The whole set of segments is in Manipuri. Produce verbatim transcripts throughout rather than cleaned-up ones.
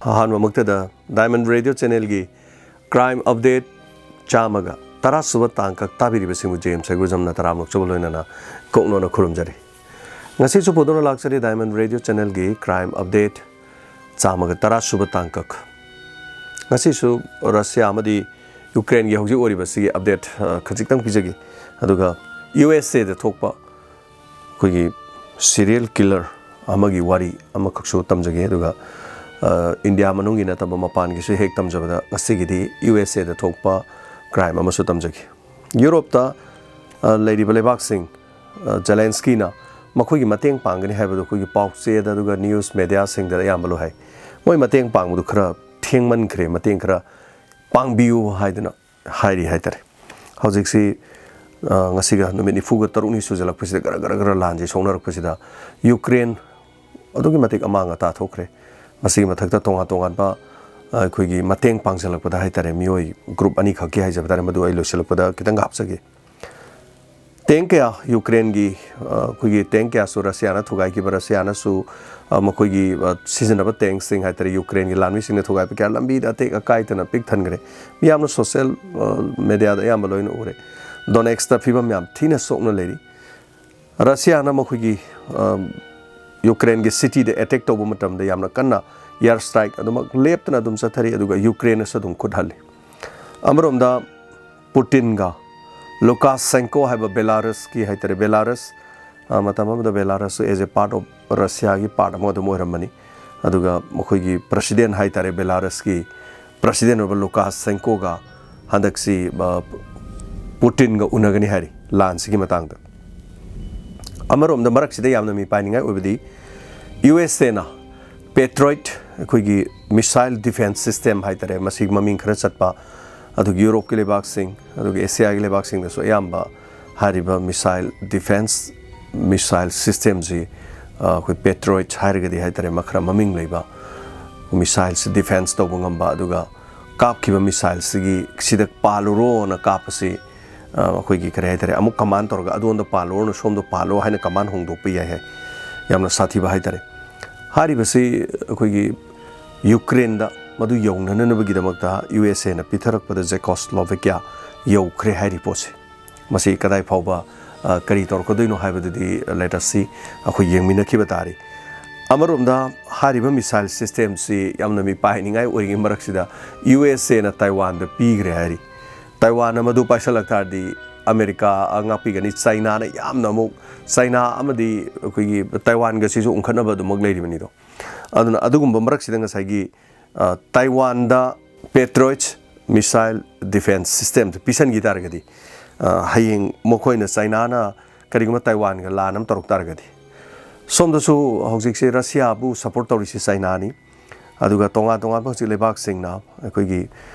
ꯑꯍꯥꯟꯕꯃꯛꯇꯗ Diamond Radio Channelꯒꯤ Crime Update ꯆꯥꯝꯃꯒ ꯇꯔꯥ ꯁꯨꯕ ꯇꯥꯡꯀꯛ ꯇꯥꯕꯤꯔꯤꯕꯁꯤꯡꯕꯨ ꯖꯦꯝꯁ ꯍꯩꯒ꯭ꯔꯨꯖꯝꯅ ꯇꯔꯥꯝꯅ ꯑꯣꯛꯆꯕ ꯂꯣꯏꯅꯅ ꯀꯣꯛꯅꯣꯅ ꯈꯨꯔꯨꯝꯖꯔꯤ꯫ ꯉꯁꯤꯁꯨ ꯄꯨꯗꯨꯅ ꯂꯥꯛꯆꯔꯤ Diamond Radio Channelꯒꯤ Crime Update ꯆꯥꯝꯃꯒ ꯇꯔꯥ ꯁꯨꯕ ꯇꯥꯡꯀꯛ꯫ ꯉꯁꯤꯁꯨ ꯔꯁꯤꯌꯥ ꯑꯃꯗꯤ ꯌꯨꯀ꯭ꯔꯦꯟꯒꯤ ꯍꯧꯖꯤꯛ ꯑꯣꯏꯔꯤꯕꯁꯤꯒꯤ update, ꯑ, ꯈꯖꯤꯛꯇꯪ ꯄꯤꯖꯒꯦ꯫ ꯑꯗꯨꯒ ꯌꯨ ꯑꯦꯁ ꯑꯦꯗ ꯊꯣꯛꯄ ꯑꯩꯈꯣꯏꯒꯤ serial killer ꯑꯃꯒꯤ ꯋꯥꯔꯤ ꯑꯃꯈꯛꯁꯨ ꯇꯝꯖꯒꯦ꯫ ꯑꯗꯨꯒ, ꯑ, ꯏꯟꯗꯤꯌꯥ ꯃꯅꯨꯡꯒꯤ ꯅꯠꯇꯕ ꯃꯄꯥꯟꯒꯤꯁꯨ ꯍꯦꯛ ꯇꯝꯖꯕꯗ ꯉꯁꯤꯒꯤꯗꯤ ꯌꯨ ꯑꯦꯁ ꯑꯦꯗ ꯊꯣꯛꯄ crime ꯑꯃꯁꯨ ꯇꯝꯖꯒꯦ꯫ ꯌꯨꯔꯣꯞꯇ, ꯑ, ꯂꯩꯔꯤꯕ ꯂꯩꯕꯥꯛꯁꯤꯡ, ꯑ, ꯖꯦꯂꯦꯟꯁꯀꯤꯅ ꯃꯈꯣꯏꯒꯤ ꯃꯇꯦꯡ ꯄꯥꯡꯒꯅꯤ ꯍꯥꯏꯕꯗꯨ ꯑꯩꯈꯣꯏꯒꯤ ꯄꯥꯎꯆꯦꯗ ꯑꯗꯨꯒ news mediaꯁꯤꯡꯗ ꯑꯌꯥꯝꯕ ꯂꯣꯏ ꯍꯥꯏ꯫ ꯃꯣꯏ ꯃꯇꯦꯡ ꯄꯥꯡꯕꯗꯨ ꯈꯔ ꯊꯦꯡꯃꯟꯈ꯭ꯔꯦ, ꯃꯇꯦꯡ ꯈꯔ ꯄꯥꯡꯕꯤꯌꯨ ꯍꯥꯏꯗꯅ ꯍꯥꯏꯔꯤ ꯍꯥꯏꯇꯥꯔꯦ꯫ ꯍꯧꯖꯤꯛꯁꯤ, ꯑ, ꯉꯁꯤꯒ ꯅꯨꯃꯤꯠ ꯅꯤꯐꯨꯒ ꯇꯔꯨꯛꯅꯤ ꯁꯨꯖꯜꯂꯛꯄꯁꯤꯗ ꯒꯔ ꯒꯔ ꯒꯔ ꯂꯥꯟꯁꯤ ꯁꯣꯛꯅꯔꯛꯄꯁꯤꯗ ꯌꯨꯀ꯭ꯔꯦꯟ ꯑꯗꯨꯛꯀꯤ ꯃꯇꯤꯛ ꯑꯃꯥꯡ ꯑꯇꯥ ꯊꯣꯛꯈ꯭ꯔꯦ꯫ ꯃꯁꯤꯒꯤ ꯃꯊꯛꯇ ꯇꯣꯉꯥꯟ ꯇꯣꯉꯥꯟꯕ, ꯑ, ꯑꯩꯈꯣꯏꯒꯤ ꯃꯇꯦꯡ ꯄꯥꯡꯁꯤꯜꯂꯛꯄꯗ ꯍꯥꯏꯇꯥꯔꯦ, ꯃꯤꯑꯣꯏ group ꯑꯅꯤꯈꯛꯀꯤ ꯍꯥꯏꯖꯕ ꯇꯥꯔꯦ, ꯃꯗꯨ ꯑꯩ ꯂꯣꯏꯁꯤꯜꯂꯛꯄꯗ ꯈꯤꯇꯪ ꯍꯥꯞꯆꯒꯦ꯫ Tank ꯀꯌꯥ ꯌꯨꯀ꯭ꯔꯦꯟꯒꯤ, ꯑ, ꯑꯩꯈꯣꯏꯒꯤ tank ꯀꯌꯥꯁꯨ ꯔꯁꯤꯌꯥꯅ ꯊꯨꯒꯥꯏꯈꯤꯕ, ꯔꯁꯤꯌꯥꯅꯁꯨ, ꯑ, ꯃꯈꯣꯏꯒꯤ, ꯑ, ꯁꯤꯖꯤꯟꯅꯕ tanksꯁꯤꯡ ꯍꯥꯏꯇꯥꯔꯦ, ꯌꯨꯀ꯭ꯔꯦꯟꯒꯤ ꯂꯥꯟꯃꯤꯁꯤꯡꯅ ꯊꯨꯒꯥꯏꯕ ꯀꯌꯥ ꯂꯝꯕꯤꯗ ꯑꯇꯦꯛ ꯑꯀꯥꯏꯗꯅ ꯄꯤꯛ ꯊꯟꯈ꯭ꯔꯦ꯫ ꯃꯤꯌꯥꯝꯅ social, ꯑ, mediaꯗ ꯑꯌꯥꯝꯕ ꯂꯣꯏꯅ ꯎꯔꯦ꯫ Donetskꯇ ꯐꯤꯕꯝ ꯌꯥꯝ ꯊꯤꯅ ꯁꯣꯛꯅ ꯂꯩꯔꯤ꯫ ꯔꯁꯤꯌꯥꯅ ꯃꯈꯣꯏꯒꯤ, ꯑ, ꯌꯨꯀ꯭ꯔꯦꯟꯒꯤ cityꯗ attack ꯇꯧꯕ ꯃꯇꯝꯗ ꯌꯥꯝꯅ ꯀꯟꯅ air strike ꯑꯗꯨꯃꯛ ꯂꯦꯞꯇꯅ ꯑꯗꯨꯝ ꯆꯠꯊꯔꯤ, ꯑꯗꯨꯒ ꯌꯨꯀ꯭ꯔꯦꯟꯅꯁꯨ ꯑꯗꯨꯝ ꯈꯨꯠ ꯍꯜꯂꯤ꯫ ꯑꯃꯔꯣꯝꯗ ꯄꯨꯇꯤꯟꯒ ꯂꯨꯀꯥꯁꯦꯟꯀꯣ ꯍꯥꯏꯕ ꯕꯦꯂꯥꯔꯁꯀꯤ ꯍꯥꯏꯇꯥꯔꯦ, ꯕꯦꯂꯥꯔꯁ, ꯑ, ꯃꯇꯝ ꯑꯃꯗ ꯕꯦꯂꯥꯔꯁꯁꯨ as a part of ꯔꯁꯤꯌꯥꯒꯤ part ꯑꯃ ꯑꯗꯨꯝ ꯑꯣꯏꯔꯝꯕꯅꯤ꯫ ꯑꯗꯨꯒ ꯃꯈꯣꯏꯒꯤ president ꯍꯥꯏꯇꯥꯔꯦ, ꯕꯦꯂꯥꯔꯁꯀꯤ president ꯑꯣꯏꯕ ꯂꯨꯀꯥꯁꯦꯟꯀꯣꯒ ꯍꯟꯗꯛꯁꯤ, ꯑ, ꯄꯨꯇꯤꯟꯒ ꯎꯅꯒꯅꯤ ꯍꯥꯏꯔꯤ ꯂꯥꯟꯁꯤꯒꯤ ꯃꯇꯥꯡꯗ꯫ ꯑꯃꯔꯣꯝꯗ ꯃꯔꯛꯁꯤꯗ ꯌꯥꯝꯅ ꯃꯤ ꯄꯥꯏꯅꯤꯡꯉꯥꯏ ꯑꯣꯏꯕꯗꯤ ꯌꯨ ꯑꯦꯁ ꯑꯦꯅ Patriot, ꯑꯩꯈꯣꯏꯒꯤ missile defense system ꯍꯥꯏꯇꯥꯔꯦ, ꯃꯁꯤ ꯃꯃꯤꯡ ꯈꯔ ꯆꯠꯄ, ꯑꯗꯨꯒ ꯌꯨꯔꯣꯞꯀꯤ ꯂꯩꯕꯥꯛꯁꯤꯡ, ꯑꯗꯨꯒ ꯑꯦꯁꯤꯌꯥꯒꯤ ꯂꯩꯕꯥꯛꯁꯤꯡꯗꯁꯨ ꯑꯌꯥꯝꯕ ꯍꯥꯏꯔꯤꯕ missile defense, missile systemꯁꯤ, ꯑ, ꯑꯩꯈꯣꯏ Patriot ꯍꯥꯏꯔꯒꯗꯤ ꯍꯥꯏꯇꯥꯔꯦ, ꯃ-, ꯈꯔ ꯃꯃꯤꯡ ꯂꯩꯕ, missileꯁꯤ defense ꯇꯧꯕ ꯉꯝꯕ, ꯑꯗꯨꯒ ꯀꯥꯞꯈꯤꯕ missileꯁꯤꯒꯤ, ꯁꯤꯗ ꯄꯥꯜꯂꯨꯔꯣꯅ ꯀꯥꯞꯄꯁꯤ, ꯑ, ꯑꯩꯈꯣꯏꯒꯤ ꯀꯔꯤ ꯍꯥꯏꯇꯥꯔꯦ, ꯑꯃꯨꯛ command ꯇꯧꯔꯒ ꯑꯗꯣꯝꯗ ꯄꯥꯜꯂꯨꯔꯣꯅ ꯁꯣꯝꯗ ꯄꯥꯜꯂꯣ ꯍꯥꯏꯅ command ꯍꯣꯡꯗꯣꯛꯄ ꯌꯥꯏ ꯍꯥꯏ꯫ ꯌꯥꯝꯅ ꯁꯥꯊꯤꯕ ꯍꯥꯏꯇꯥꯔꯦ꯫ ꯍꯥꯏꯔꯤꯕꯁꯤ ꯑꯩꯈꯣꯏꯒꯤ ꯌꯨꯀ꯭ꯔꯦꯟꯗ ꯃꯗꯨ ꯌꯧꯅꯅꯕꯒꯤꯗꯃꯛꯇ ꯌꯨ ꯑꯦꯁ ꯑꯦꯅ ꯄꯤꯊꯔꯛꯄꯗ ꯖꯦꯀꯣꯁꯂꯣꯚꯦꯀꯤꯌꯥ ꯌꯧꯈ꯭ꯔꯦ ꯍꯥꯏꯔꯤ ꯄꯣꯠꯁꯦ꯫ ꯃꯁꯤ ꯀꯗꯥꯏ ꯐꯥꯎꯕ, ꯑ, ꯀꯔꯤ ꯇꯧꯔꯛꯀꯗꯣꯏꯅꯣ ꯍꯥꯏꯕꯗꯨꯗꯤ let us see, ꯑꯩꯈꯣꯏ ꯌꯦꯡꯃꯤꯟꯅꯈꯤꯕ ꯇꯥꯔꯤ꯫ ꯑꯃꯔꯣꯝꯗ ꯍꯥꯏꯔꯤꯕ missile systemꯁꯤ ꯌꯥꯝꯅ ꯃꯤꯄꯥꯏꯅꯤꯡꯉꯥꯏ ꯑꯣꯏꯔꯤꯉꯩ ꯃꯔꯛꯁꯤꯗ ꯌꯨ ꯑꯦꯁ ꯑꯦꯅ ꯇꯥꯏꯋꯥꯟꯗ ꯄꯤꯈ꯭ꯔꯦ ꯍꯥꯏꯔꯤ꯫ ꯇꯥꯏꯋꯥꯟꯅ ꯃꯗꯨ ꯄꯥꯏꯁꯜꯂꯛ ꯇꯥꯔꯗꯤ ꯑꯃꯦꯔꯤꯀꯥ ꯉꯥꯛꯄꯤꯒꯅꯤ꯫ ꯆꯥꯏꯅꯥꯅ ꯌꯥꯝꯅ ꯑꯃꯨꯛ, ꯆꯥꯏꯅꯥ ꯑꯃꯗꯤ ꯑꯩꯈꯣꯏꯒꯤ ꯇꯥꯏꯋꯥꯟꯒꯁꯤꯁꯨ ꯎꯪꯈꯠꯅꯕ ꯑꯗꯨꯃꯛ ꯂꯩꯔꯤꯕꯅꯤꯗꯣ꯫ ꯑꯗꯨꯅ ꯑꯗꯨꯒꯨꯝꯕ ꯃꯔꯛꯁꯤꯗ ꯉꯁꯥꯏꯒꯤ, ꯑ, ꯇꯥꯏꯋꯥꯟꯗ Patriot missile defense systemꯗꯨ ꯄꯤꯁꯟꯈꯤ ꯇꯥꯔꯒꯗꯤ, ꯑ, ꯍꯌꯦꯡ ꯃꯈꯣꯏꯅ, ꯆꯥꯏꯅꯥꯅ ꯀꯔꯤꯒꯨꯝꯕ ꯇꯥꯏꯋꯥꯟꯒ ꯂꯥꯟ ꯑꯃ ꯇꯧꯔꯛ ꯇꯥꯔꯒꯗꯤ, ꯁꯣꯝꯗꯁꯨ ꯍꯧꯖꯤꯛꯁꯦ ꯔꯁꯤꯌꯥꯕꯨ support ꯇꯧꯔꯤꯁꯤ ꯆꯥꯏꯅꯥꯅꯤ꯫ ꯑꯗꯨꯒ ꯇꯣꯉꯥꯟ ꯇꯣꯉꯥꯟꯕ ꯍꯧꯖꯤꯛ ꯂꯩꯕꯥꯛꯁꯤꯡꯅ ꯑꯩꯈꯣꯏꯒꯤ,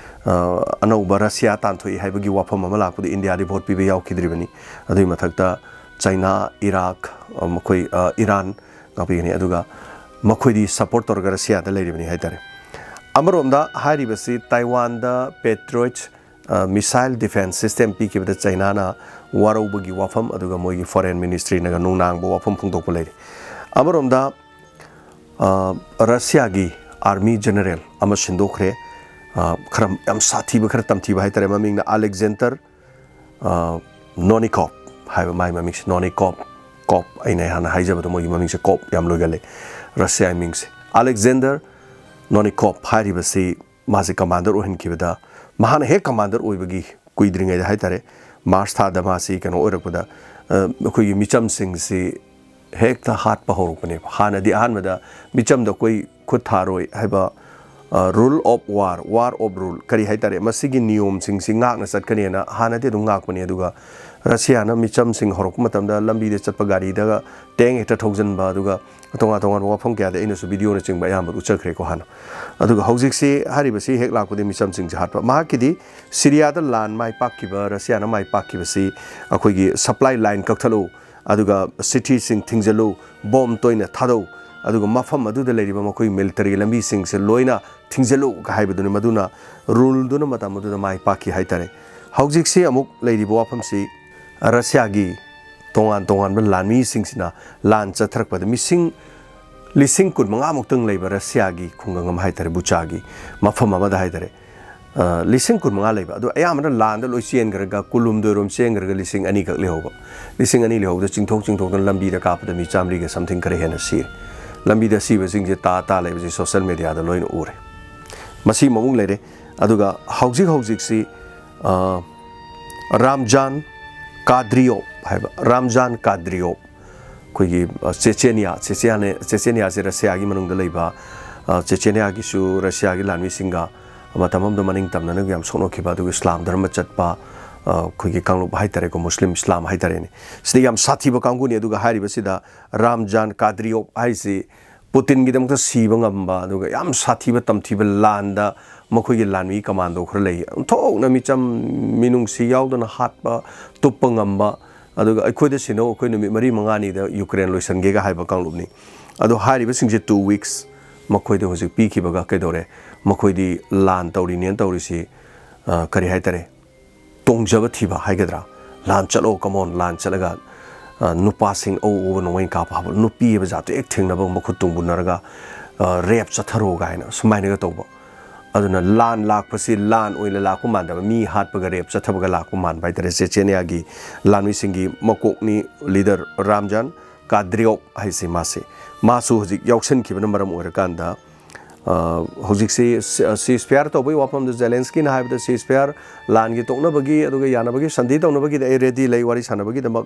ꯑ, ꯑꯅꯧꯕ ꯔꯁꯤꯌꯥ ꯇꯥꯟꯊꯣꯛꯏ ꯍꯥꯏꯕꯒꯤ ꯋꯥꯐꯝ ꯑꯃ ꯂꯥꯛꯄꯗ ꯏꯟꯗꯤꯌꯥꯗꯤ vote ꯄꯤꯕ ꯌꯥꯎꯈꯤꯗ꯭ꯔꯤꯕꯅꯤ꯫ ꯑꯗꯨꯒꯤ ꯃꯊꯛꯇ ꯆꯥꯏꯅꯥ, ꯏꯔꯥꯛ, ꯑ, ꯃꯈꯣꯏ, ꯑ, ꯏꯔꯥꯟ ꯉꯥꯛꯄꯤꯒꯅꯤ꯫ ꯑꯗꯨꯒ ꯃꯈꯣꯏꯗꯤ support ꯇꯧꯔꯒ ꯔꯁꯤꯌꯥꯗ ꯂꯩꯔꯤꯕꯅꯤ ꯍꯥꯏꯇꯥꯔꯦ꯫ ꯑꯃꯔꯣꯝꯗ ꯍꯥꯏꯔꯤꯕꯁꯤ ꯇꯥꯏꯋꯥꯟꯗ Patriot, ꯑ, missile defense system ꯄꯤꯈꯤꯕꯗ ꯆꯥꯏꯅꯥꯅ ꯋꯥꯔꯧꯕꯒꯤ ꯋꯥꯐꯝ, ꯑꯗꯨꯒ ꯃꯣꯏꯒꯤ foreign ministryꯅꯒ ꯅꯨꯡꯅꯥꯡꯕ ꯋꯥꯐꯝ ꯐꯣꯡꯗꯣꯛꯄ ꯂꯩꯔꯤ꯫ ꯑꯃꯔꯣꯝꯗ, ꯑ, ꯔꯁꯤꯌꯥꯒꯤ army general ꯑꯃ ꯁꯤꯟꯗꯣꯛꯈ꯭ꯔꯦ꯫ ꯑ, ꯈꯔ ꯌꯥꯝ ꯁꯥꯊꯤꯕ, ꯈꯔ ꯇꯝꯊꯤꯕ ꯍꯥꯏꯇꯥꯔꯦ꯫ ꯃꯃꯤꯡꯅ ꯑꯂꯦꯛꯖꯦꯟꯗꯔ, ꯑ, ꯅꯣꯅꯤꯀꯣꯞ ꯍꯥꯏꯕ ꯃꯥꯒꯤ ꯃꯃꯤꯡꯁꯦ꯫ ꯅꯣꯅꯤꯀꯣꯞ, ꯀꯣꯞ, ꯑꯩꯅ ꯍꯥꯟꯅ ꯍꯥꯏꯖꯕꯗꯣ ꯃꯣꯏꯒꯤ ꯃꯃꯤꯡꯁꯦ ꯀꯣꯞ ꯌꯥꯝ ꯂꯣꯏꯒꯜꯂꯦ, ꯔꯁꯤꯌꯥꯒꯤ ꯃꯤꯡꯁꯦ꯫ ꯑꯂꯦꯛꯖꯦꯟꯗꯔ ꯅꯣꯅꯤꯀꯣꯞ ꯍꯥꯏꯔꯤꯕꯁꯤ ꯃꯥꯁꯦ commander ꯑꯣꯏꯍꯟꯈꯤꯕꯗ, ꯃꯍꯥꯛꯅ ꯍꯦꯛ commander ꯑꯣꯏꯕꯒꯤ ꯀꯨꯏꯗ꯭ꯔꯤꯉꯩꯗ ꯍꯥꯏꯇꯥꯔꯦ, ꯃꯥꯔꯆ ꯊꯥꯗ ꯃꯥꯁꯤ ꯀꯩꯅꯣ ꯑꯣꯏꯔꯛꯄꯗ, ꯑ, ꯑꯩꯈꯣꯏꯒꯤ ꯃꯤꯆꯝꯁꯤꯡꯁꯤ ꯍꯦꯛꯇ ꯍꯥꯠꯄ ꯍꯧꯔꯛꯄꯅꯦꯕ꯫ ꯍꯥꯟꯅꯗꯤ ꯑꯍꯥꯟꯕꯗ ꯃꯤꯆꯝꯗ ꯑꯩꯈꯣꯏ ꯈꯨꯠ ꯊꯥꯔꯣꯏ ꯍꯥꯏꯕ, ꯑ, rule of war, war of rule, ꯀꯔꯤ ꯍꯥꯏꯇꯥꯔꯦ, ꯃꯁꯤꯒꯤ ꯅꯤꯌꯣꯝꯁꯤꯡꯁꯤ ꯉꯥꯛꯅ ꯆꯠꯀꯅꯤꯅ ꯍꯥꯟꯅꯗꯤ ꯑꯗꯨꯝ ꯉꯥꯛꯄꯅꯤ꯫ ꯑꯗꯨꯒ ꯔꯁꯤꯌꯥꯅ ꯃꯤꯆꯝꯁꯤꯡ ꯍꯧꯔꯛꯄ ꯃꯇꯝꯗ ꯂꯝꯕꯤꯗ ꯆꯠꯄ ꯒꯥꯔꯤꯗꯒ tank ꯍꯦꯛꯇ ꯊꯧꯖꯤꯟꯕ, ꯑꯗꯨꯒ ꯇꯣꯉꯥꯟ ꯇꯣꯉꯥꯟꯕ ꯋꯥꯐꯝ ꯀꯌꯥꯗ ꯑꯩꯅꯁꯨ videoꯅꯆꯤꯡꯕ ꯑꯌꯥꯝꯕ ꯎꯠꯆꯈ꯭ꯔꯦꯀꯣ ꯍꯥꯟꯅ꯫ ꯑꯗꯨꯒ ꯍꯧꯖꯤꯛꯁꯤ ꯍꯥꯏꯔꯤꯕꯁꯤ ꯍꯦꯛ ꯂꯥꯛꯄꯗꯤ ꯃꯤꯆꯝꯁꯤꯡꯁꯤ ꯍꯥꯠꯄ꯫ ꯃꯍꯥꯛꯀꯤꯗꯤ ꯁꯤꯔꯤꯌꯥꯗ ꯂꯥꯟ ꯃꯥꯏ ꯄꯥꯛꯈꯤꯕ, ꯔꯁꯤꯌꯥꯅ ꯃꯥꯏ ꯄꯥꯛꯈꯤꯕꯁꯤ ꯑꯩꯈꯣꯏꯒꯤ supply line ꯀꯛꯊꯠꯂꯨ, ꯑꯗꯨꯒ cityꯁꯤꯡ ꯊꯤꯡꯖꯤꯜꯂꯨ, bomb ꯇꯣꯏꯅ ꯊꯥꯗꯧ, ꯑꯗꯨꯒ ꯃꯐꯝ ꯑꯗꯨꯗ ꯂꯩꯔꯤꯕ ꯃꯈꯣꯏ military ꯂꯝꯕꯤꯁꯤꯡꯁꯦ ꯂꯣꯏꯅ ꯊꯤꯡꯖꯤꯜꯂꯨ ꯍꯥꯏꯕꯗꯨꯅꯤ꯫ ꯃꯗꯨꯅ ruleꯗꯨꯅ ꯃꯇꯝ ꯑꯗꯨꯗ ꯃꯥꯏ ꯄꯥꯛꯈꯤ ꯍꯥꯏꯇꯥꯔꯦ꯫ ꯍꯧꯖꯤꯛꯁꯤ ꯑꯃꯨꯛ ꯂꯩꯔꯤꯕ ꯋꯥꯐꯝꯁꯤ ꯔꯁꯤꯌꯥꯒꯤ ꯇꯣꯉꯥꯟ ꯇꯣꯉꯥꯟꯕ ꯂꯥꯟꯃꯤꯁꯤꯡꯁꯤꯅ ꯂꯥꯟ ꯆꯠꯊꯔꯛꯄꯗ ꯃꯤꯁꯤꯡ ꯂꯤꯁꯤꯡ ꯀꯨꯟꯃꯉꯥ ꯃꯨꯛꯇꯪ ꯂꯩꯕ ꯔꯁꯤꯌꯥꯒꯤ ꯈꯨꯡꯒꯪ ꯑꯃ ꯍꯥꯏꯇꯥꯔꯦ, ꯕꯨꯆꯥꯒꯤ ꯃꯐꯝ ꯑꯃꯗ ꯍꯥꯏꯇꯥꯔꯦ, ꯑ, ꯂꯤꯁꯤꯡ ꯀꯨꯟꯃꯉꯥ ꯂꯩꯕ, ꯑꯗꯨ ꯑꯌꯥꯝꯕꯅ ꯂꯥꯟꯗ ꯂꯣꯏ ꯆꯦꯟꯈ꯭ꯔꯒ, ꯀꯨꯟꯍꯨꯝꯗꯣꯏ ꯔꯣꯝ ꯆꯦꯟꯈ꯭ꯔꯒ ꯂꯤꯁꯤꯡ ꯑꯅꯤꯈꯛ ꯂꯩꯍꯧꯕ꯫ ꯂꯤꯁꯤꯡ ꯑꯅꯤ ꯂꯩꯍꯧꯕꯗ ꯆꯤꯡꯊꯣꯛ ꯆꯤꯡꯊꯣꯛꯇꯅ ꯂꯝꯕꯤꯗ ꯀꯥꯞꯄꯗ ꯃꯤ ꯆꯥꯝꯃꯔꯤꯒ something ꯈꯔ ꯍꯦꯟꯅ ꯁꯤꯔꯦ꯫ ꯂꯝꯕꯤꯗ ꯁꯤꯕꯁꯤꯡꯁꯦ ꯇꯥ ꯇꯥ ꯂꯩꯕꯁꯤ social mediaꯗ ꯂꯣꯏꯅ ꯎꯔꯦ꯫ ꯃꯁꯤ ꯑꯃꯃꯨꯛ ꯂꯩꯔꯦ꯫ ꯑꯗꯨꯒ ꯍꯧꯖꯤꯛ ꯍꯧꯖꯤꯛꯁꯤ, ꯑ, ꯔꯥꯝꯖꯥꯟ ꯀꯥꯗ꯭ꯔꯤꯌꯣꯞ ꯍꯥꯏꯕ, ꯔꯥꯝꯖꯥꯟ ꯀꯥꯗ꯭ꯔꯤꯌꯣꯞ, ꯑꯩꯈꯣꯏꯒꯤ, ꯑ, ꯆꯦꯆꯦꯅꯤꯌꯥ, ꯆꯦꯆꯦꯅꯦ-, ꯆꯦꯆꯦꯅꯤꯌꯥꯁꯦ ꯔꯁꯤꯌꯥꯒꯤ ꯃꯅꯨꯡꯗ ꯂꯩꯕ, ꯑ, ꯆꯦꯆꯦꯅꯤꯌꯥꯒꯤꯁꯨ ꯔꯁꯤꯌꯥꯒꯤ ꯂꯥꯟꯃꯤꯁꯤꯡꯒ ꯃꯇꯝ ꯑꯃꯗ ꯃꯅꯤꯡ ꯇꯝꯅꯅ ꯌꯥꯝ ꯁꯣꯛꯅꯈꯤꯕ, ꯑꯗꯨꯒ ꯏꯁꯂꯥꯝ ꯙꯔꯃ ꯆꯠꯄ, ꯑ, ꯑꯩꯈꯣꯏꯒꯤ ꯀꯥꯡꯂꯨꯞ ꯍꯥꯏꯇꯥꯔꯦꯀꯣ, ꯃꯨꯁꯂꯤꯝ ꯏꯁꯂꯥꯝ ꯍꯥꯏꯇꯥꯔꯦꯅꯦ, ꯁꯤꯗ ꯌꯥꯝ ꯁꯥꯊꯤꯕ ꯀꯥꯡꯕꯨꯅꯤ꯫ ꯑꯗꯨꯒ ꯍꯥꯏꯔꯤꯕꯁꯤꯗ ꯔꯥꯝꯖꯥꯟ ꯀꯥꯗ꯭ꯔꯤꯌꯣꯞ ꯍꯥꯏꯁꯤ ꯄꯨꯇꯤꯟꯒꯤꯗꯃꯛꯇ ꯁꯤꯕ ꯉꯝꯕ, ꯑꯗꯨꯒ ꯌꯥꯝ ꯁꯥꯊꯤꯕ ꯇꯝꯊꯤꯕ ꯂꯥꯟꯗ ꯃꯈꯣꯏꯒꯤ ꯂꯥꯟꯃꯤ ꯀꯃꯥꯟꯗꯣ ꯈꯔ ꯂꯩ꯫ ꯑꯣꯟꯊꯣꯛꯅ ꯃꯤꯆꯝ ꯃꯤꯅꯨꯡꯁꯤ ꯌꯥꯎꯗꯅ ꯍꯥꯠꯄ, ꯇꯨꯞꯄ ꯉꯝꯕ, ꯑꯗꯨꯒ "ꯑꯩꯈꯣꯏꯗ ꯁꯤꯟꯅꯧ, ꯑꯩꯈꯣꯏ ꯅꯨꯃꯤꯠ ꯃꯔꯤ ꯃꯉꯥꯅꯤꯗ ꯌꯨꯀ꯭ꯔꯦꯟ ꯂꯣꯏꯁꯤꯟꯒꯦꯒ" ꯍꯥꯏꯕ ꯀꯥꯡꯂꯨꯞꯅꯤ꯫ ꯑꯗꯣ ꯍꯥꯏꯔꯤꯕꯁꯤꯡꯁꯦ two weeks ꯃꯈꯣꯏꯗ ꯍꯧꯖꯤꯛ ꯄꯤꯈꯤꯕꯒ ꯀꯩꯗꯧꯔꯦ? ꯃꯈꯣꯏꯗꯤ ꯂꯥꯟ ꯇꯧꯔꯤꯅꯦꯅ ꯇꯧꯔꯤꯁꯤ, ꯑ, ꯀꯔꯤ ꯍꯥꯏꯇꯥꯔꯦ? ꯇꯣꯡꯖꯕ ꯊꯤꯕ ꯍꯥꯏꯒꯗ꯭ꯔꯥ? "ꯂꯥꯟ ꯆꯠꯂꯣ, come on, ꯂꯥꯟ ꯆꯠꯂꯒ, ꯑ, ꯅꯨꯄꯥꯁꯤꯡ ꯑꯎ ꯑꯎꯕ ꯅꯣꯡꯃꯩ ꯀꯥꯞꯄ ꯍꯥꯞꯄ, ꯅꯨꯄꯤ ꯍꯥꯏꯕ ꯖꯥꯠꯇꯣ ꯍꯦꯛ ꯊꯦꯡꯅꯕ ꯃꯈꯨꯠ ꯇꯨꯡꯕꯨꯟꯅꯔꯒ, ꯑ, rape ꯆꯠꯊꯔꯣ" ꯀꯥꯏꯅ ꯁꯨꯃꯥꯏꯅꯒ ꯇꯧꯕ꯫ ꯑꯗꯨꯅ ꯂꯥꯟ ꯂꯥꯛꯄꯁꯤ ꯂꯥꯟ ꯑꯣꯏꯅ ꯂꯥꯛꯄ ꯃꯥꯟꯗꯕ, ꯃꯤ ꯍꯥꯠꯄꯒ rape ꯆꯠꯊꯕꯒ ꯂꯥꯛꯄ ꯃꯥꯟꯕ ꯍꯥꯏꯇꯥꯔꯦ꯫ ꯆꯦꯆꯦꯅꯤꯌꯥꯒꯤ ꯂꯥꯟꯃꯤꯁꯤꯡꯒꯤ ꯃꯀꯣꯛꯅꯤ, leader ꯔꯥꯝꯖꯥꯟ ꯀꯥꯗ꯭ꯔꯤꯌꯣꯞ ꯍꯥꯏꯁꯤ ꯃꯥꯁꯦ꯫ ꯃꯥꯁꯨ ꯍꯧꯖꯤꯛ ꯌꯥꯎꯁꯟꯈꯤꯕꯅ ꯃꯔꯝ ꯑꯣꯏꯔꯀꯥꯟꯗ, ꯑ, ꯍꯧꯖꯤꯛꯁꯤ ꯁꯤ-, ceasefire ꯇꯧꯕꯒꯤ ꯋꯥꯐꯝꯗ ꯖꯦꯂꯦꯟꯁꯀꯤꯅ ꯍꯥꯏꯕꯗ ceasefire, ꯂꯥꯟꯒꯤ ꯇꯣꯛꯅꯕꯒꯤ, ꯑꯗꯨꯒ ꯌꯥꯅꯕꯒꯤ ꯁꯟꯙꯤ ꯇꯧꯅꯕꯒꯤꯗꯤ ꯑꯩ ready ꯂꯩ ꯋꯥꯔꯤ ꯁꯥꯟꯅꯕꯒꯤꯗꯃꯛ꯫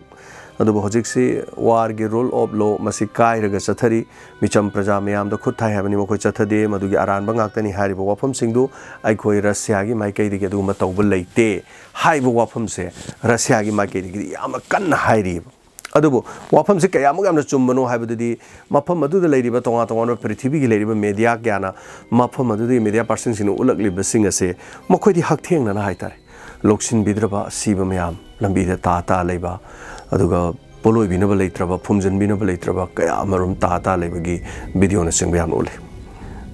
ꯑꯗꯨꯕꯨ ꯍꯧꯖꯤꯛꯁꯤ warꯒꯤ rule of law ꯃꯁꯤ ꯀꯥꯏꯔꯒ ꯆꯠꯊꯔꯤ꯫ ꯃꯤꯆꯝ ꯄ꯭ꯔꯖꯥ ꯃꯌꯥꯝꯗ ꯈꯨꯠ ꯊꯥꯏ ꯍꯥꯏꯕꯅꯤ, ꯃꯈꯣꯏ ꯆꯠꯊꯗꯦ, ꯃꯗꯨꯒꯤ ꯑꯔꯥꯟꯕ ꯉꯥꯛꯇꯅꯤ ꯍꯥꯏꯔꯤꯕ ꯋꯥꯐꯝꯁꯤꯡꯗꯨ ꯑꯩꯈꯣꯏ ꯔꯁꯤꯌꯥꯒꯤ ꯃꯥꯏꯀꯩꯗꯒꯤ ꯑꯗꯨꯒꯨꯝꯕ ꯇꯧꯕ ꯂꯩꯇꯦ ꯍꯥꯏꯕ ꯋꯥꯐꯝꯁꯦ ꯔꯁꯤꯌꯥꯒꯤ ꯃꯥꯏꯀꯩꯗꯒꯤꯗꯤ ꯌꯥꯝꯅ ꯀꯟꯅ ꯍꯥꯏꯔꯤꯕ꯫ ꯑꯗꯨꯕꯨ ꯋꯥꯐꯝꯁꯤ ꯀꯌꯥꯃꯨꯛ ꯌꯥꯝꯅ ꯆꯨꯝꯕꯅꯣ ꯍꯥꯏꯕꯗꯨꯗꯤ ꯃꯐꯝ ꯑꯗꯨꯗ ꯂꯩꯔꯤꯕ ꯇꯣꯉꯥꯟ ꯇꯣꯉꯥꯟꯕ ꯄ꯭ꯔꯤꯊꯤꯕꯤꯒꯤ ꯂꯩꯔꯤꯕ media ꯀꯌꯥꯅ, ꯃꯐꯝ ꯑꯗꯨꯗꯒꯤ media personꯁꯤꯡꯅ ꯎꯠꯂꯛꯂꯤꯕꯁꯤꯡ ꯑꯁꯦ ꯃꯈꯣꯏꯗꯤ ꯍꯛꯊꯦꯡꯅꯅ ꯍꯥꯏꯇꯥꯔꯦ, ꯂꯧꯁꯤꯟꯕꯤꯗ꯭ꯔꯕ ꯑꯁꯤꯕ ꯃꯌꯥꯝ, ꯂꯝꯕꯤꯗ ꯇꯥ ꯇꯥ ꯂꯩꯕ, ꯑꯗꯨꯒ ꯄꯣꯠꯂꯣꯏꯕꯤꯅꯕ ꯂꯩꯇ꯭ꯔꯕ, ꯐꯨꯝꯖꯤꯟꯕꯤꯅꯕ ꯂꯩꯇ꯭ꯔꯕ ꯀꯌꯥ ꯑꯃꯔꯣꯝ ꯇꯥ ꯇꯥ ꯂꯩꯕꯒꯤ videoꯅꯆꯤꯡꯕ ꯌꯥꯝꯅ ꯎꯠꯂꯤ꯫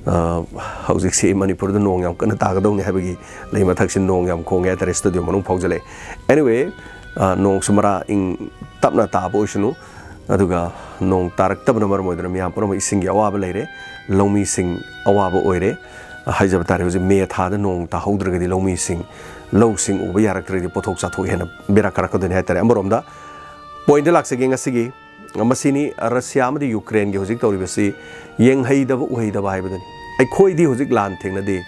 ꯑ, ꯍꯧꯖꯤꯛꯁꯤ ꯃꯅꯤꯄꯨꯔꯗ ꯅꯣꯡ ꯌꯥꯝ ꯀꯟꯅ ꯇꯥꯒꯗꯧꯅꯤ ꯍꯥꯏꯕꯒꯤ ꯂꯩ ꯃꯊꯛꯁꯤ ꯅꯣꯡ ꯌꯥꯝ ꯈꯣꯡꯉꯦ ꯍꯥꯏꯇꯥꯔꯦ, studio ꯃꯅꯨꯡ ꯐꯥꯎꯖꯜꯂꯛꯑꯦ꯫ Anyway, ꯑ, ꯅꯣꯡꯁꯨ ꯃꯔꯥ ꯏꯪ ꯇꯞꯅ ꯇꯥꯕ ꯑꯣꯏꯁꯅꯨ꯫ ꯑꯗꯨꯒ ꯅꯣꯡ ꯇꯥꯔꯛꯇꯕꯅ ꯃꯔꯝ ꯑꯣꯏꯗꯨꯅ ꯃꯤꯌꯥꯝ ꯄꯨꯝꯅꯃꯛ ꯏꯁꯤꯡꯒꯤ ꯑꯋꯥꯕ ꯂꯩꯔꯦ, ꯂꯧꯃꯤꯁꯤꯡ ꯑꯋꯥꯕ ꯑꯣꯏꯔꯦ꯫ ꯍꯥꯏꯖꯕ ꯇꯥꯔꯦ, ꯍꯧꯖꯤꯛ ꯃꯦ ꯊꯥꯗ ꯅꯣꯡ ꯇꯥꯍꯧꯗ꯭ꯔꯒꯗꯤ ꯂꯧꯃꯤꯁꯤꯡ ꯂꯧꯁꯤꯡ ꯎꯕ ꯌꯥꯔꯛꯇ꯭ꯔꯒꯗꯤ ꯄꯣꯠꯊꯣꯛ ꯆꯥꯊꯣꯛ ꯍꯦꯟꯅ ꯕꯦꯔꯥ ꯀꯥꯔꯛꯀꯗꯣꯏꯅꯤ ꯍꯥꯏꯇꯥꯔꯦ꯫ ꯑꯃꯔꯣꯝꯗ ꯄꯣꯏꯟꯗ ꯂꯥꯛꯆꯒꯦ ꯉꯁꯤꯒꯤ, ꯃꯁꯤꯅꯤ ꯔꯁꯤꯌꯥ ꯑꯃꯗꯤ ꯌꯨꯀ꯭ꯔꯦꯟꯒꯤ ꯍꯧꯖꯤꯛ ꯇꯧꯔꯤꯕꯁꯤ꯫ ꯌꯦꯡꯍꯩꯗꯕ ꯎꯍꯩꯗꯕ ꯍꯥꯏꯕꯗꯨꯅꯤ꯫ ꯑꯩꯈꯣꯏꯗꯤ ꯍꯧꯖꯤꯛ ꯂꯥꯟ ꯊꯦꯡꯅꯗꯦ꯫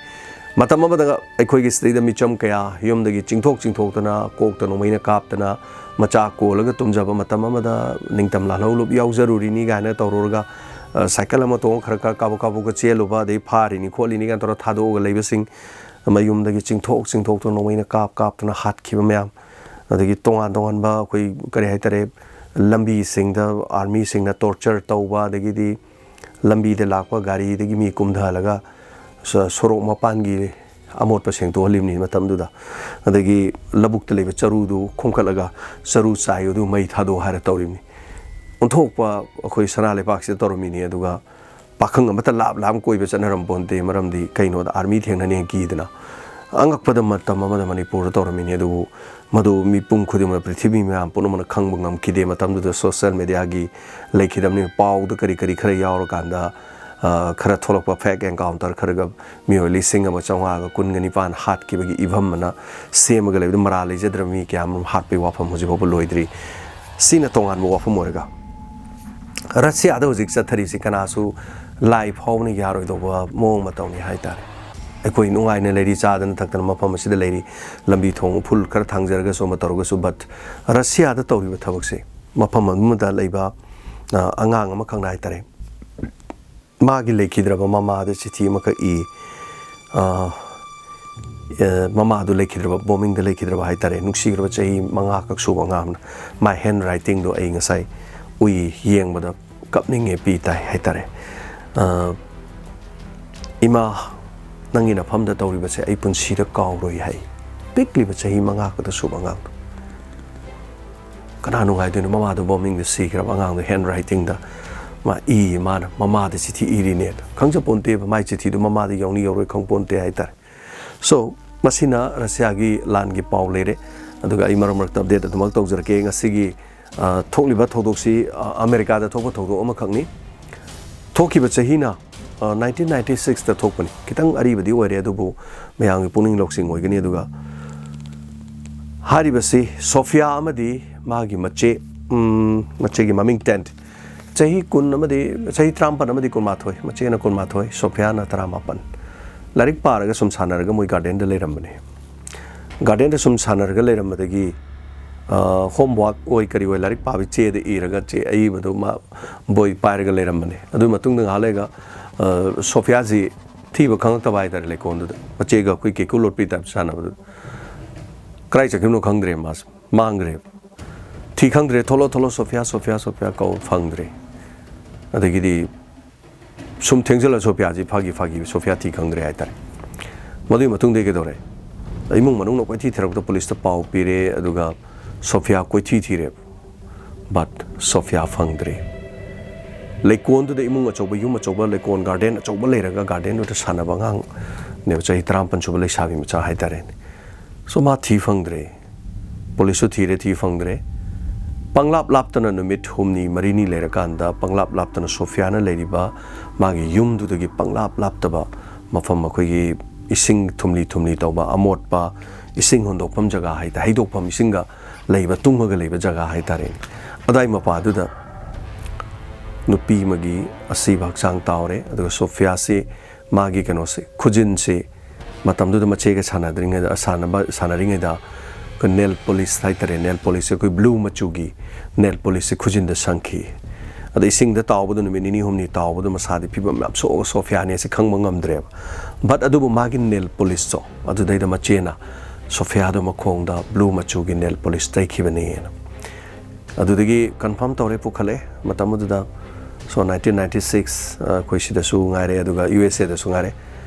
ꯃꯇꯝ ꯑꯃꯗ ꯑꯩꯈꯣꯏꯒꯤ ꯁꯤꯗꯩꯗ ꯃꯤꯆꯝ ꯀꯌꯥ ꯌꯨꯝꯗꯒꯤ ꯆꯤꯡꯊꯣꯛ ꯆꯤꯡꯊꯣꯛꯇꯅ, ꯀꯣꯛꯇ ꯅꯣꯡꯃꯩꯅ ꯀꯥꯞꯇꯅ, ꯃꯆꯥ ꯀꯣꯜꯂꯒ ꯇꯨꯝꯖꯕ ꯃꯇꯝ ꯑꯃꯗ, ꯅꯤꯡꯇꯝ ꯂꯥꯜꯍꯧꯂꯨꯞ ꯌꯥꯎꯖꯔꯨꯔꯤꯅꯤ ꯀꯥꯏꯅ ꯇꯧꯔꯨꯔꯒ, ꯑ, ꯁꯥꯏꯀꯜ ꯑꯃ ꯇꯣꯡꯉ ꯈꯔ ꯈꯔ ꯀꯥꯕꯛ ꯀꯥꯕꯛꯀ ꯆꯦꯜꯂꯨꯕ, ꯑꯗꯩ ꯐꯥꯔꯤꯅꯤ ꯈꯣꯠꯂꯤꯅꯤ ꯀꯥꯏꯅ ꯇꯧꯔꯒ ꯊꯥꯗꯣꯛꯑꯒ ꯂꯩꯕꯁꯤꯡ, ꯃꯌꯨꯝꯗꯒꯤ ꯆꯤꯡꯊꯣꯛ ꯆꯤꯡꯊꯣꯛꯇꯨꯅ ꯅꯣꯡꯃꯩꯅ ꯀꯥꯞ ꯀꯥꯞꯇꯨꯅ ꯍꯥꯠꯈꯤꯕ ꯃꯌꯥꯝ, ꯑꯗꯒꯤ ꯇꯣꯉꯥꯟ ꯇꯣꯉꯥꯟꯕ ꯑꯩꯈꯣꯏ, ꯀꯔꯤ ꯍꯥꯏꯇꯥꯔꯦ, ꯂꯝꯕꯤꯁꯤꯡꯗ ꯑꯥꯔꯃꯤꯁꯤꯡꯅ ꯇꯣꯔꯆꯔ ꯇꯧꯕ, ꯑꯗꯒꯤꯗꯤ ꯂꯝꯕꯤꯗ ꯂꯥꯛꯄ ꯒꯥꯔꯤꯗꯒꯤ ꯃꯤ ꯀꯨꯝꯊꯍꯜꯂꯒ ꯁ-, ꯁꯣꯔꯣꯛ ꯃꯄꯥꯟꯒꯤ ꯑꯃꯣꯠꯄ ꯁꯦꯡꯗꯣꯛꯍꯜꯂꯤꯕꯅꯤ ꯃꯇꯝꯗꯨꯗ꯫ ꯑꯗꯒꯤ ꯂꯧꯕꯨꯛꯇ ꯂꯩꯕ ꯆꯔꯨꯗꯨ ꯈꯣꯝꯀꯠꯂꯒ ꯆꯔꯨ ꯆꯥꯏ ꯑꯗꯨ ꯃꯩ ꯊꯥꯗꯣꯛ ꯍꯥꯏꯔ ꯇꯧꯔꯤꯕꯅꯤ꯫ ꯑꯣꯟꯊꯣꯛꯄ ꯑꯩꯈꯣꯏ ꯁꯅꯥ ꯂꯩꯕꯥꯛꯁꯤꯗ ꯇꯧꯔꯝꯃꯤꯅꯤ꯫ ꯑꯗꯨꯒ ꯄꯥꯈꯪ ꯑꯃꯠꯇ ꯂꯥꯞ ꯂꯥꯞ ꯀꯣꯏꯕ ꯆꯠꯅꯔꯝ ꯄꯣꯟꯇꯦ, ꯃꯔꯝꯗꯤ ꯀꯩꯅꯣꯗ ꯑꯥꯔꯃꯤ ꯊꯦꯡꯅꯅꯤ ꯀꯤꯗꯅ꯫ ꯑꯉꯛꯄꯗ ꯃꯇꯝ ꯑꯃꯗ ꯃꯅꯤꯄꯨꯔꯗ ꯇꯧꯔꯝꯃꯤꯅꯤ, ꯑꯗꯨꯕꯨ ꯃꯗꯨ ꯃꯤꯄꯨꯝ ꯈꯨꯗꯤꯡꯃꯛ, ꯄ꯭ꯔꯤꯊꯤꯕꯤ ꯃꯌꯥꯝ ꯄꯨꯝꯅꯃꯛꯅ ꯈꯪꯕ ꯉꯝꯈꯤꯗꯦ꯫ ꯃꯇꯝꯗꯨꯗ ꯁꯣꯁꯤꯌꯦꯜ ꯃꯦꯗꯤꯌꯥꯒꯤ ꯂꯩꯈꯤꯗꯕꯅꯤ, ꯄꯥꯎꯗ ꯀꯔꯤ ꯀꯔꯤ ꯈꯔ ꯌꯥꯎꯔꯀꯥꯟꯗ, ꯑ, ꯈꯔ ꯊꯣꯛꯂꯛꯄ ꯐꯦꯛ ꯑꯦꯟꯀꯥꯎꯟꯇꯔ ꯈꯔꯒ ꯃꯤꯑꯣꯏ ꯂꯤꯁꯤꯡ ꯑꯃ ꯆꯥꯝꯃꯉꯥꯒ ꯀꯨꯟꯒ ꯅꯤꯄꯥꯟ ꯍꯥꯠꯈꯤꯕꯒꯤ ꯏꯚꯝ ꯑꯃꯅ ꯁꯦꯝꯃꯒ ꯂꯩꯕꯗ ꯃꯔꯥ ꯂꯩꯖꯗ꯭ꯔꯕ ꯃꯤ ꯀꯌꯥ ꯑꯃꯔꯣꯝ ꯍꯥꯠꯄꯒꯤ ꯋꯥꯐꯝ ꯍꯧꯖꯤꯛ ꯐꯥꯎꯕ ꯂꯣꯏꯗ꯭ꯔꯤ꯫ ꯁꯤꯅ ꯇꯣꯉꯥꯟꯕ ꯋꯥꯐꯝ ꯑꯣꯏꯔꯒ, ꯔꯁꯤꯌꯥꯗ ꯍꯧꯖꯤꯛ ꯆꯠꯊꯔꯤꯁꯤ ꯀꯅꯥꯁꯨ ꯂꯥꯏ ꯐꯥꯎꯕꯅ ꯌꯥꯔꯣꯏꯗꯧꯕ ꯃꯑꯣꯡ ꯃꯇꯧꯅꯤ ꯍꯥꯏꯇꯥꯔꯦ꯫ ꯑꯩꯈꯣꯏ ꯅꯨꯡꯉꯥꯏꯅ ꯂꯩꯔꯤ, ꯆꯥꯗꯅ ꯊꯛꯇꯅ ꯃꯐꯝ ꯑꯁꯤꯗ ꯂꯩꯔꯤ, ꯂꯝꯕꯤ ꯊꯣꯡ ꯎꯐꯨꯜ ꯈꯔ ꯊꯥꯡꯖꯔꯒꯁꯨ ꯑꯃ ꯇꯧꯔꯒꯁꯨ, but ꯔꯁꯤꯌꯥꯗ ꯇꯧꯔꯤꯕ ꯊꯕꯛꯁꯦ ꯃꯐꯝ ꯑꯃꯗ ꯂꯩꯕ, ꯑ, ꯑꯉꯥꯡ ꯑꯃꯈꯛꯅ ꯍꯥꯏꯇꯥꯔꯦ, ꯃꯥꯒꯤ ꯂꯩꯈꯤꯗ꯭ꯔꯕ ꯃꯃꯥꯗ ꯆꯤꯊꯤ ꯑꯃꯈꯛ ꯏ꯫ ꯑ, ꯑ, ꯃꯃꯥꯗꯨ ꯂꯩꯈꯤꯗ꯭ꯔꯕ, ꯕꯣꯝꯕꯤꯡꯗ ꯂꯩꯈꯤꯗ꯭ꯔꯕ ꯍꯥꯏꯇꯥꯔꯦ, ꯅꯨꯡꯁꯤꯈ꯭ꯔꯕ ꯆꯍꯤ ꯃꯉꯥ ꯈꯛ ꯁꯨꯕ ꯑꯉꯥꯡ ꯑꯃꯅ꯫ ꯃꯥꯏ ꯍꯦꯟ ꯔꯥꯏꯇꯤꯡꯗꯣ ꯑꯩ ꯉꯁꯥꯏ ꯎꯏ, ꯌꯦꯡꯕꯗ ꯀꯞꯅꯤꯡꯉꯦ, ꯄꯤ ꯇꯥꯏ ꯍꯥꯏꯇꯥꯔꯦ꯫ ꯑ, "ꯏꯃꯥ, ꯅꯪꯒꯤ ꯅꯐꯝꯗ ꯇꯧꯔꯤꯕꯁꯦ ꯑꯩ ꯄꯨꯟꯁꯤꯗ ꯀꯥꯎꯔꯣꯏ" ꯍꯥꯏ꯫ ꯄꯤꯛꯂꯤꯕ ꯆꯍꯤ ꯃꯉꯥ ꯈꯛꯇ ꯁꯨꯕ ꯑꯉꯥꯡꯗꯣ꯫ ꯀꯅꯥ ꯅꯨꯡꯉꯥꯏꯗꯣꯏꯅꯣ? ꯃꯃꯥꯗꯣ ꯕꯣꯝꯕꯤꯡꯗ ꯁꯤꯈ꯭ꯔꯕ ꯑꯉꯥꯡꯗꯣ ꯍꯦꯟ ꯔꯥꯏꯇꯤꯡꯗ ꯃꯥ ꯏ, ꯃꯥꯅ ꯃꯃꯥꯗ ꯆꯤꯊꯤ ꯏꯔꯤꯅꯦ꯫ ꯈꯪꯖꯄꯣꯟꯇꯦꯕ ꯃꯥꯏ ꯆꯤꯊꯤꯗꯣ ꯃꯃꯥꯗ ꯌꯧꯅꯤ ꯌꯧꯔꯣꯏ ꯈꯪꯄꯣꯟꯇꯦ ꯍꯥꯏꯇꯥꯔꯦ꯫ So, ꯃꯁꯤꯅ ꯔꯁꯤꯌꯥꯒꯤ ꯂꯥꯟꯒꯤ ꯄꯥꯎ ꯂꯩꯔꯦ꯫ ꯑꯗꯨꯒ ꯑꯩ ꯃꯔꯛ ꯃꯔꯛꯇ ꯑꯞꯗꯦꯠ ꯑꯗꯨꯃꯛ ꯇꯧꯖꯔꯛꯀꯦ꯫ ꯉꯁꯤꯒꯤ ꯑ, ꯊꯣꯛꯂꯤꯕ ꯊꯧꯗꯣꯛꯁꯤ, ꯑ, ꯑꯃꯦꯔꯤꯀꯥꯗ ꯊꯣꯛꯄ ꯊꯧꯗꯣꯛ ꯑꯃꯈꯛꯅꯤ꯫ ꯊꯣꯛꯈꯤꯕ ꯆꯍꯤꯅ, ꯑ, ꯅꯥꯏꯟꯇꯤꯟ ꯅꯥꯏꯟꯇꯤ ꯁꯤꯛꯁꯇ ꯊꯣꯛꯄꯅꯤ꯫ ꯈꯤꯇꯪ ꯑꯔꯤꯕꯗꯤ ꯑꯣꯏꯔꯦ, ꯑꯗꯨꯕꯨ ꯃꯌꯥꯝꯒꯤ ꯄꯨꯛꯅꯤꯡ ꯂꯧꯁꯤꯡ ꯑꯣꯏꯒꯅꯤ꯫ ꯑꯗꯨꯒ ꯍꯥꯏꯔꯤꯕꯁꯤ ꯁꯣꯐꯤꯌꯥ ꯑꯃꯗꯤ ꯃꯥꯒꯤ ꯃꯆꯦ, ꯎꯝ, ꯃꯆꯦꯒꯤ ꯃꯃꯤꯡ ꯇꯦꯟ, ꯆꯍꯤ ꯀꯨꯟ ꯑꯃꯗꯤ, ꯆꯍꯤ ꯇꯔꯥꯃꯥꯄꯟ ꯑꯃꯗꯤ ꯀꯨꯟꯃꯥꯊꯣꯏ, ꯃꯆꯦꯅ ꯀꯨꯟꯃꯥꯊꯣꯏ, ꯁꯣꯐꯤꯌꯥꯅ ꯇꯔꯥꯃꯥꯄꯟ꯫ ꯂꯥꯏꯔꯤꯛ ꯄꯥꯔꯒ ꯁꯨꯝ ꯁꯥꯟꯅꯔꯒ ꯃꯣꯏ ꯒꯥꯔꯗꯦꯟꯗ ꯂꯩꯔꯝꯕꯅꯦ꯫ ꯒꯥꯔꯗꯦꯟꯗ ꯁꯨꯝ ꯁꯥꯟꯅꯔꯒ ꯂꯩꯔꯝꯕꯗꯒꯤ, ꯑ, ꯍꯣꯝꯋꯥꯛ ꯑꯣꯏ ꯀꯔꯤ ꯑꯣꯏ ꯂꯥꯏꯔꯤꯛ ꯄꯥꯕꯒꯤ ꯆꯦꯗ ꯏꯔꯒ, ꯆꯦ ꯑꯏꯕꯗꯨ ꯃꯥ ꯕꯣꯏ ꯄꯥꯏꯔꯒ ꯂꯩꯔꯝꯕꯅꯦ꯫ ꯑꯗꯨꯒꯤ ꯃꯇꯨꯡꯗ ꯉꯥꯏꯍꯥꯛ ꯂꯩꯔꯒ, ꯑ, ꯁꯣꯐꯤꯌꯥꯁꯤ ꯊꯤꯕ ꯈꯪꯉꯛꯇꯕ ꯍꯥꯏꯇꯥꯔꯦ ꯂꯩꯀꯣꯜꯗꯨꯗ꯫ ꯃꯆꯦꯒ ꯑꯩꯈꯣꯏ ꯀꯦꯀꯨ ꯂꯣꯠꯄꯤ ꯇꯥꯏꯞ ꯁꯥꯟꯅꯕꯗꯨ꯫ ꯀꯗꯥꯏ ꯆꯠꯈꯤꯕꯅꯣ ꯈꯪꯗ꯭ꯔꯦ ꯃꯥꯁꯦ꯫ ꯃꯥꯡꯈ꯭ꯔꯦ꯫ ꯊꯤ ꯈꯪꯗ꯭ꯔꯦ꯫ "ꯊꯣꯛꯂꯛꯑꯣ, ꯊꯣꯛꯂꯛꯑꯣ, ꯁꯣꯐꯤꯌꯥ, ꯁꯣꯐꯤꯌꯥ, ꯁꯣꯐꯤꯌꯥ" ꯀꯧ ꯐꯪꯗ꯭ꯔꯦ꯫ ꯑꯗꯒꯤꯗꯤ ꯁꯨꯝ ꯊꯦꯡꯖꯤꯜꯂ ꯁꯣꯐꯤꯌꯥꯁꯤ ꯐꯥꯒꯤ ꯐꯥꯒꯤ ꯁꯣꯐꯤꯌꯥ ꯊꯤ ꯈꯪꯗ꯭ꯔꯦ ꯍꯥꯏꯇꯥꯔꯦ꯫ ꯃꯗꯨꯒꯤ ꯃꯇꯨꯡꯗꯒꯤ ꯀꯩꯗꯧꯔꯦ? ꯏꯃꯨꯡ ꯃꯅꯨꯡꯅ ꯀꯣꯏꯊꯤ ꯊꯤꯔꯛꯄꯗ ꯄꯨꯂꯤꯁꯇ ꯄꯥꯎ ꯄꯤꯔꯦ, ꯑꯗꯨꯒ ꯁꯣꯐꯤꯌꯥ ꯀꯣꯏꯊꯤ ꯊꯤꯔꯦ꯫ But ꯁꯣꯐꯤꯌꯥ ꯐꯪꯗ꯭ꯔꯦ꯫ ꯂꯩꯀꯣꯟꯗꯨꯗ ꯏꯃꯨꯡ ꯑꯆꯧꯕ, ꯌꯨꯝ ꯑꯆꯧꯕ, ꯂꯩꯀꯣꯟ ꯒꯥꯔꯗꯦꯟ ꯑꯆꯧꯕ ꯂꯩꯔꯒ ꯒꯥꯔꯗꯦꯟꯗꯨꯗ ꯁꯥꯟꯅꯕ ꯑꯉꯥꯡꯅꯦꯕ, ꯆꯍꯤ ꯇꯔꯥꯃꯥꯄꯟ ꯁꯨꯕ ꯂꯩꯁꯥꯕꯤ ꯃꯆꯥ ꯍꯥꯏꯇꯥꯔꯦꯅꯦ꯫ So ꯃꯥ ꯊꯤ ꯐꯪꯗ꯭ꯔꯦ꯫ ꯄꯨꯂꯤꯁꯁꯨ ꯊꯤꯔꯦ, ꯊꯤ ꯐꯪꯗ꯭ꯔꯦ꯫ ꯄꯪꯂꯥꯞ ꯂꯥꯞꯇꯅ ꯅꯨꯃꯤꯠ ꯍꯨꯝꯅꯤ ꯃꯔꯤꯅꯤ ꯂꯩꯔꯀꯥꯟꯗ ꯄꯪꯂꯥꯞ ꯂꯥꯞꯇꯅ ꯁꯣꯐꯤꯌꯥꯅ ꯂꯩꯔꯤꯕ ꯃꯥꯒꯤ ꯌꯨꯝꯗꯨꯗꯒꯤ ꯄꯪꯂꯥꯞ ꯂꯥꯞꯇꯕ ꯃꯐꯝ, ꯑꯩꯈꯣꯏꯒꯤ ꯏꯁꯤꯡ ꯊꯨꯝꯂꯤ ꯊꯨꯝꯂꯤ ꯇꯧꯕ, ꯑꯃꯣꯠꯄ ꯏꯁꯤꯡ ꯍꯨꯟꯗꯣꯛꯐꯝ ꯖꯒꯥ ꯍꯥꯏꯇꯥꯔꯦ, ꯍꯩꯗꯣꯛꯐꯝ ꯏꯁꯤꯡꯒ ꯂꯩꯕ, ꯇꯨꯡꯉꯒ ꯂꯩꯕ ꯖꯒꯥ ꯍꯥꯏꯇꯥꯔꯦꯅꯦ꯫ ꯑꯗꯥꯏ ꯃꯄꯥꯗꯨꯗ ꯅꯨꯄꯤ ꯑꯃꯒꯤ ꯑꯁꯤꯕ ꯍꯛꯆꯥꯡ ꯇꯥꯎꯔꯦ꯫ ꯑꯗꯨꯒ ꯁꯣꯐꯤꯌꯥꯁꯤ ꯃꯥꯒꯤ ꯀꯩꯅꯣꯁꯦ, ꯈꯨꯖꯤꯟꯁꯦ, ꯃꯇꯝꯗꯨꯗ ꯃꯆꯦꯒ ꯁꯥꯟꯅꯗ꯭ꯔꯤꯉꯩꯗ, ꯁꯥꯟꯅꯕ, ꯁꯥꯟꯅꯔꯤꯉꯩꯗ ꯑꯩꯈꯣꯏ ꯅꯦꯜ ꯄꯣꯂꯤꯁ ꯍꯥꯏꯇꯥꯔꯦ, ꯅꯦꯜ ꯄꯣꯂꯤꯁꯁꯦ ꯑꯩꯈꯣꯏ ꯕ꯭ꯂꯨ ꯃꯆꯨꯒꯤ ꯅꯦꯜ ꯄꯣꯂꯤꯁꯁꯦ ꯈꯨꯖꯤꯟꯗ ꯁꯪꯈꯤ꯫ ꯑꯗ ꯏꯁꯤꯡꯗ ꯇꯥꯎꯕꯗ ꯅꯨꯃꯤꯠ ꯅꯤꯅꯤ ꯍꯨꯝꯅꯤ ꯇꯥꯎꯕꯗ ꯃꯁꯥꯗꯤ ꯐꯤꯕꯝ ꯌꯥꯝ ꯁꯣꯛꯑꯒ ꯁꯣꯐꯤꯌꯥꯅꯦꯁꯦ ꯈꯪꯕ ꯉꯝꯗ꯭ꯔꯦꯕ꯫ But ꯑꯗꯨꯕꯨ ꯃꯥꯒꯤ ꯅꯦꯜ ꯄꯣꯂꯤꯁꯇꯣ, ꯑꯗꯨꯗꯩꯗ ꯃꯆꯦꯅ ꯁꯣꯐꯤꯌꯥꯗꯣ ꯃꯈꯣꯡꯗ ꯕ꯭ꯂꯨ ꯃꯆꯨꯒꯤ ꯅꯦꯜ ꯄꯣꯂꯤꯁ ꯇꯩꯈꯤꯕꯅꯦꯅ꯫ ꯑꯗꯨꯗꯒꯤ ꯀꯟꯐꯥꯔꯝ ꯇꯧꯔꯦ, ꯄꯨꯈꯠꯂꯛꯑꯦ꯫ ꯃꯇꯝ ꯑꯗꯨꯗ, so, ꯅꯥꯏꯟꯇꯤꯟ ꯅꯥꯏꯟꯇꯤ ꯁꯤꯛꯁ, ꯑ, ꯑꯩꯈꯣꯏ ꯁꯤꯗꯁꯨ ꯉꯥꯏꯔꯦ, ꯑꯗꯨꯒ ꯌꯨ ꯑꯦꯁ ꯑꯦꯗꯁꯨ ꯉꯥꯏꯔꯦ,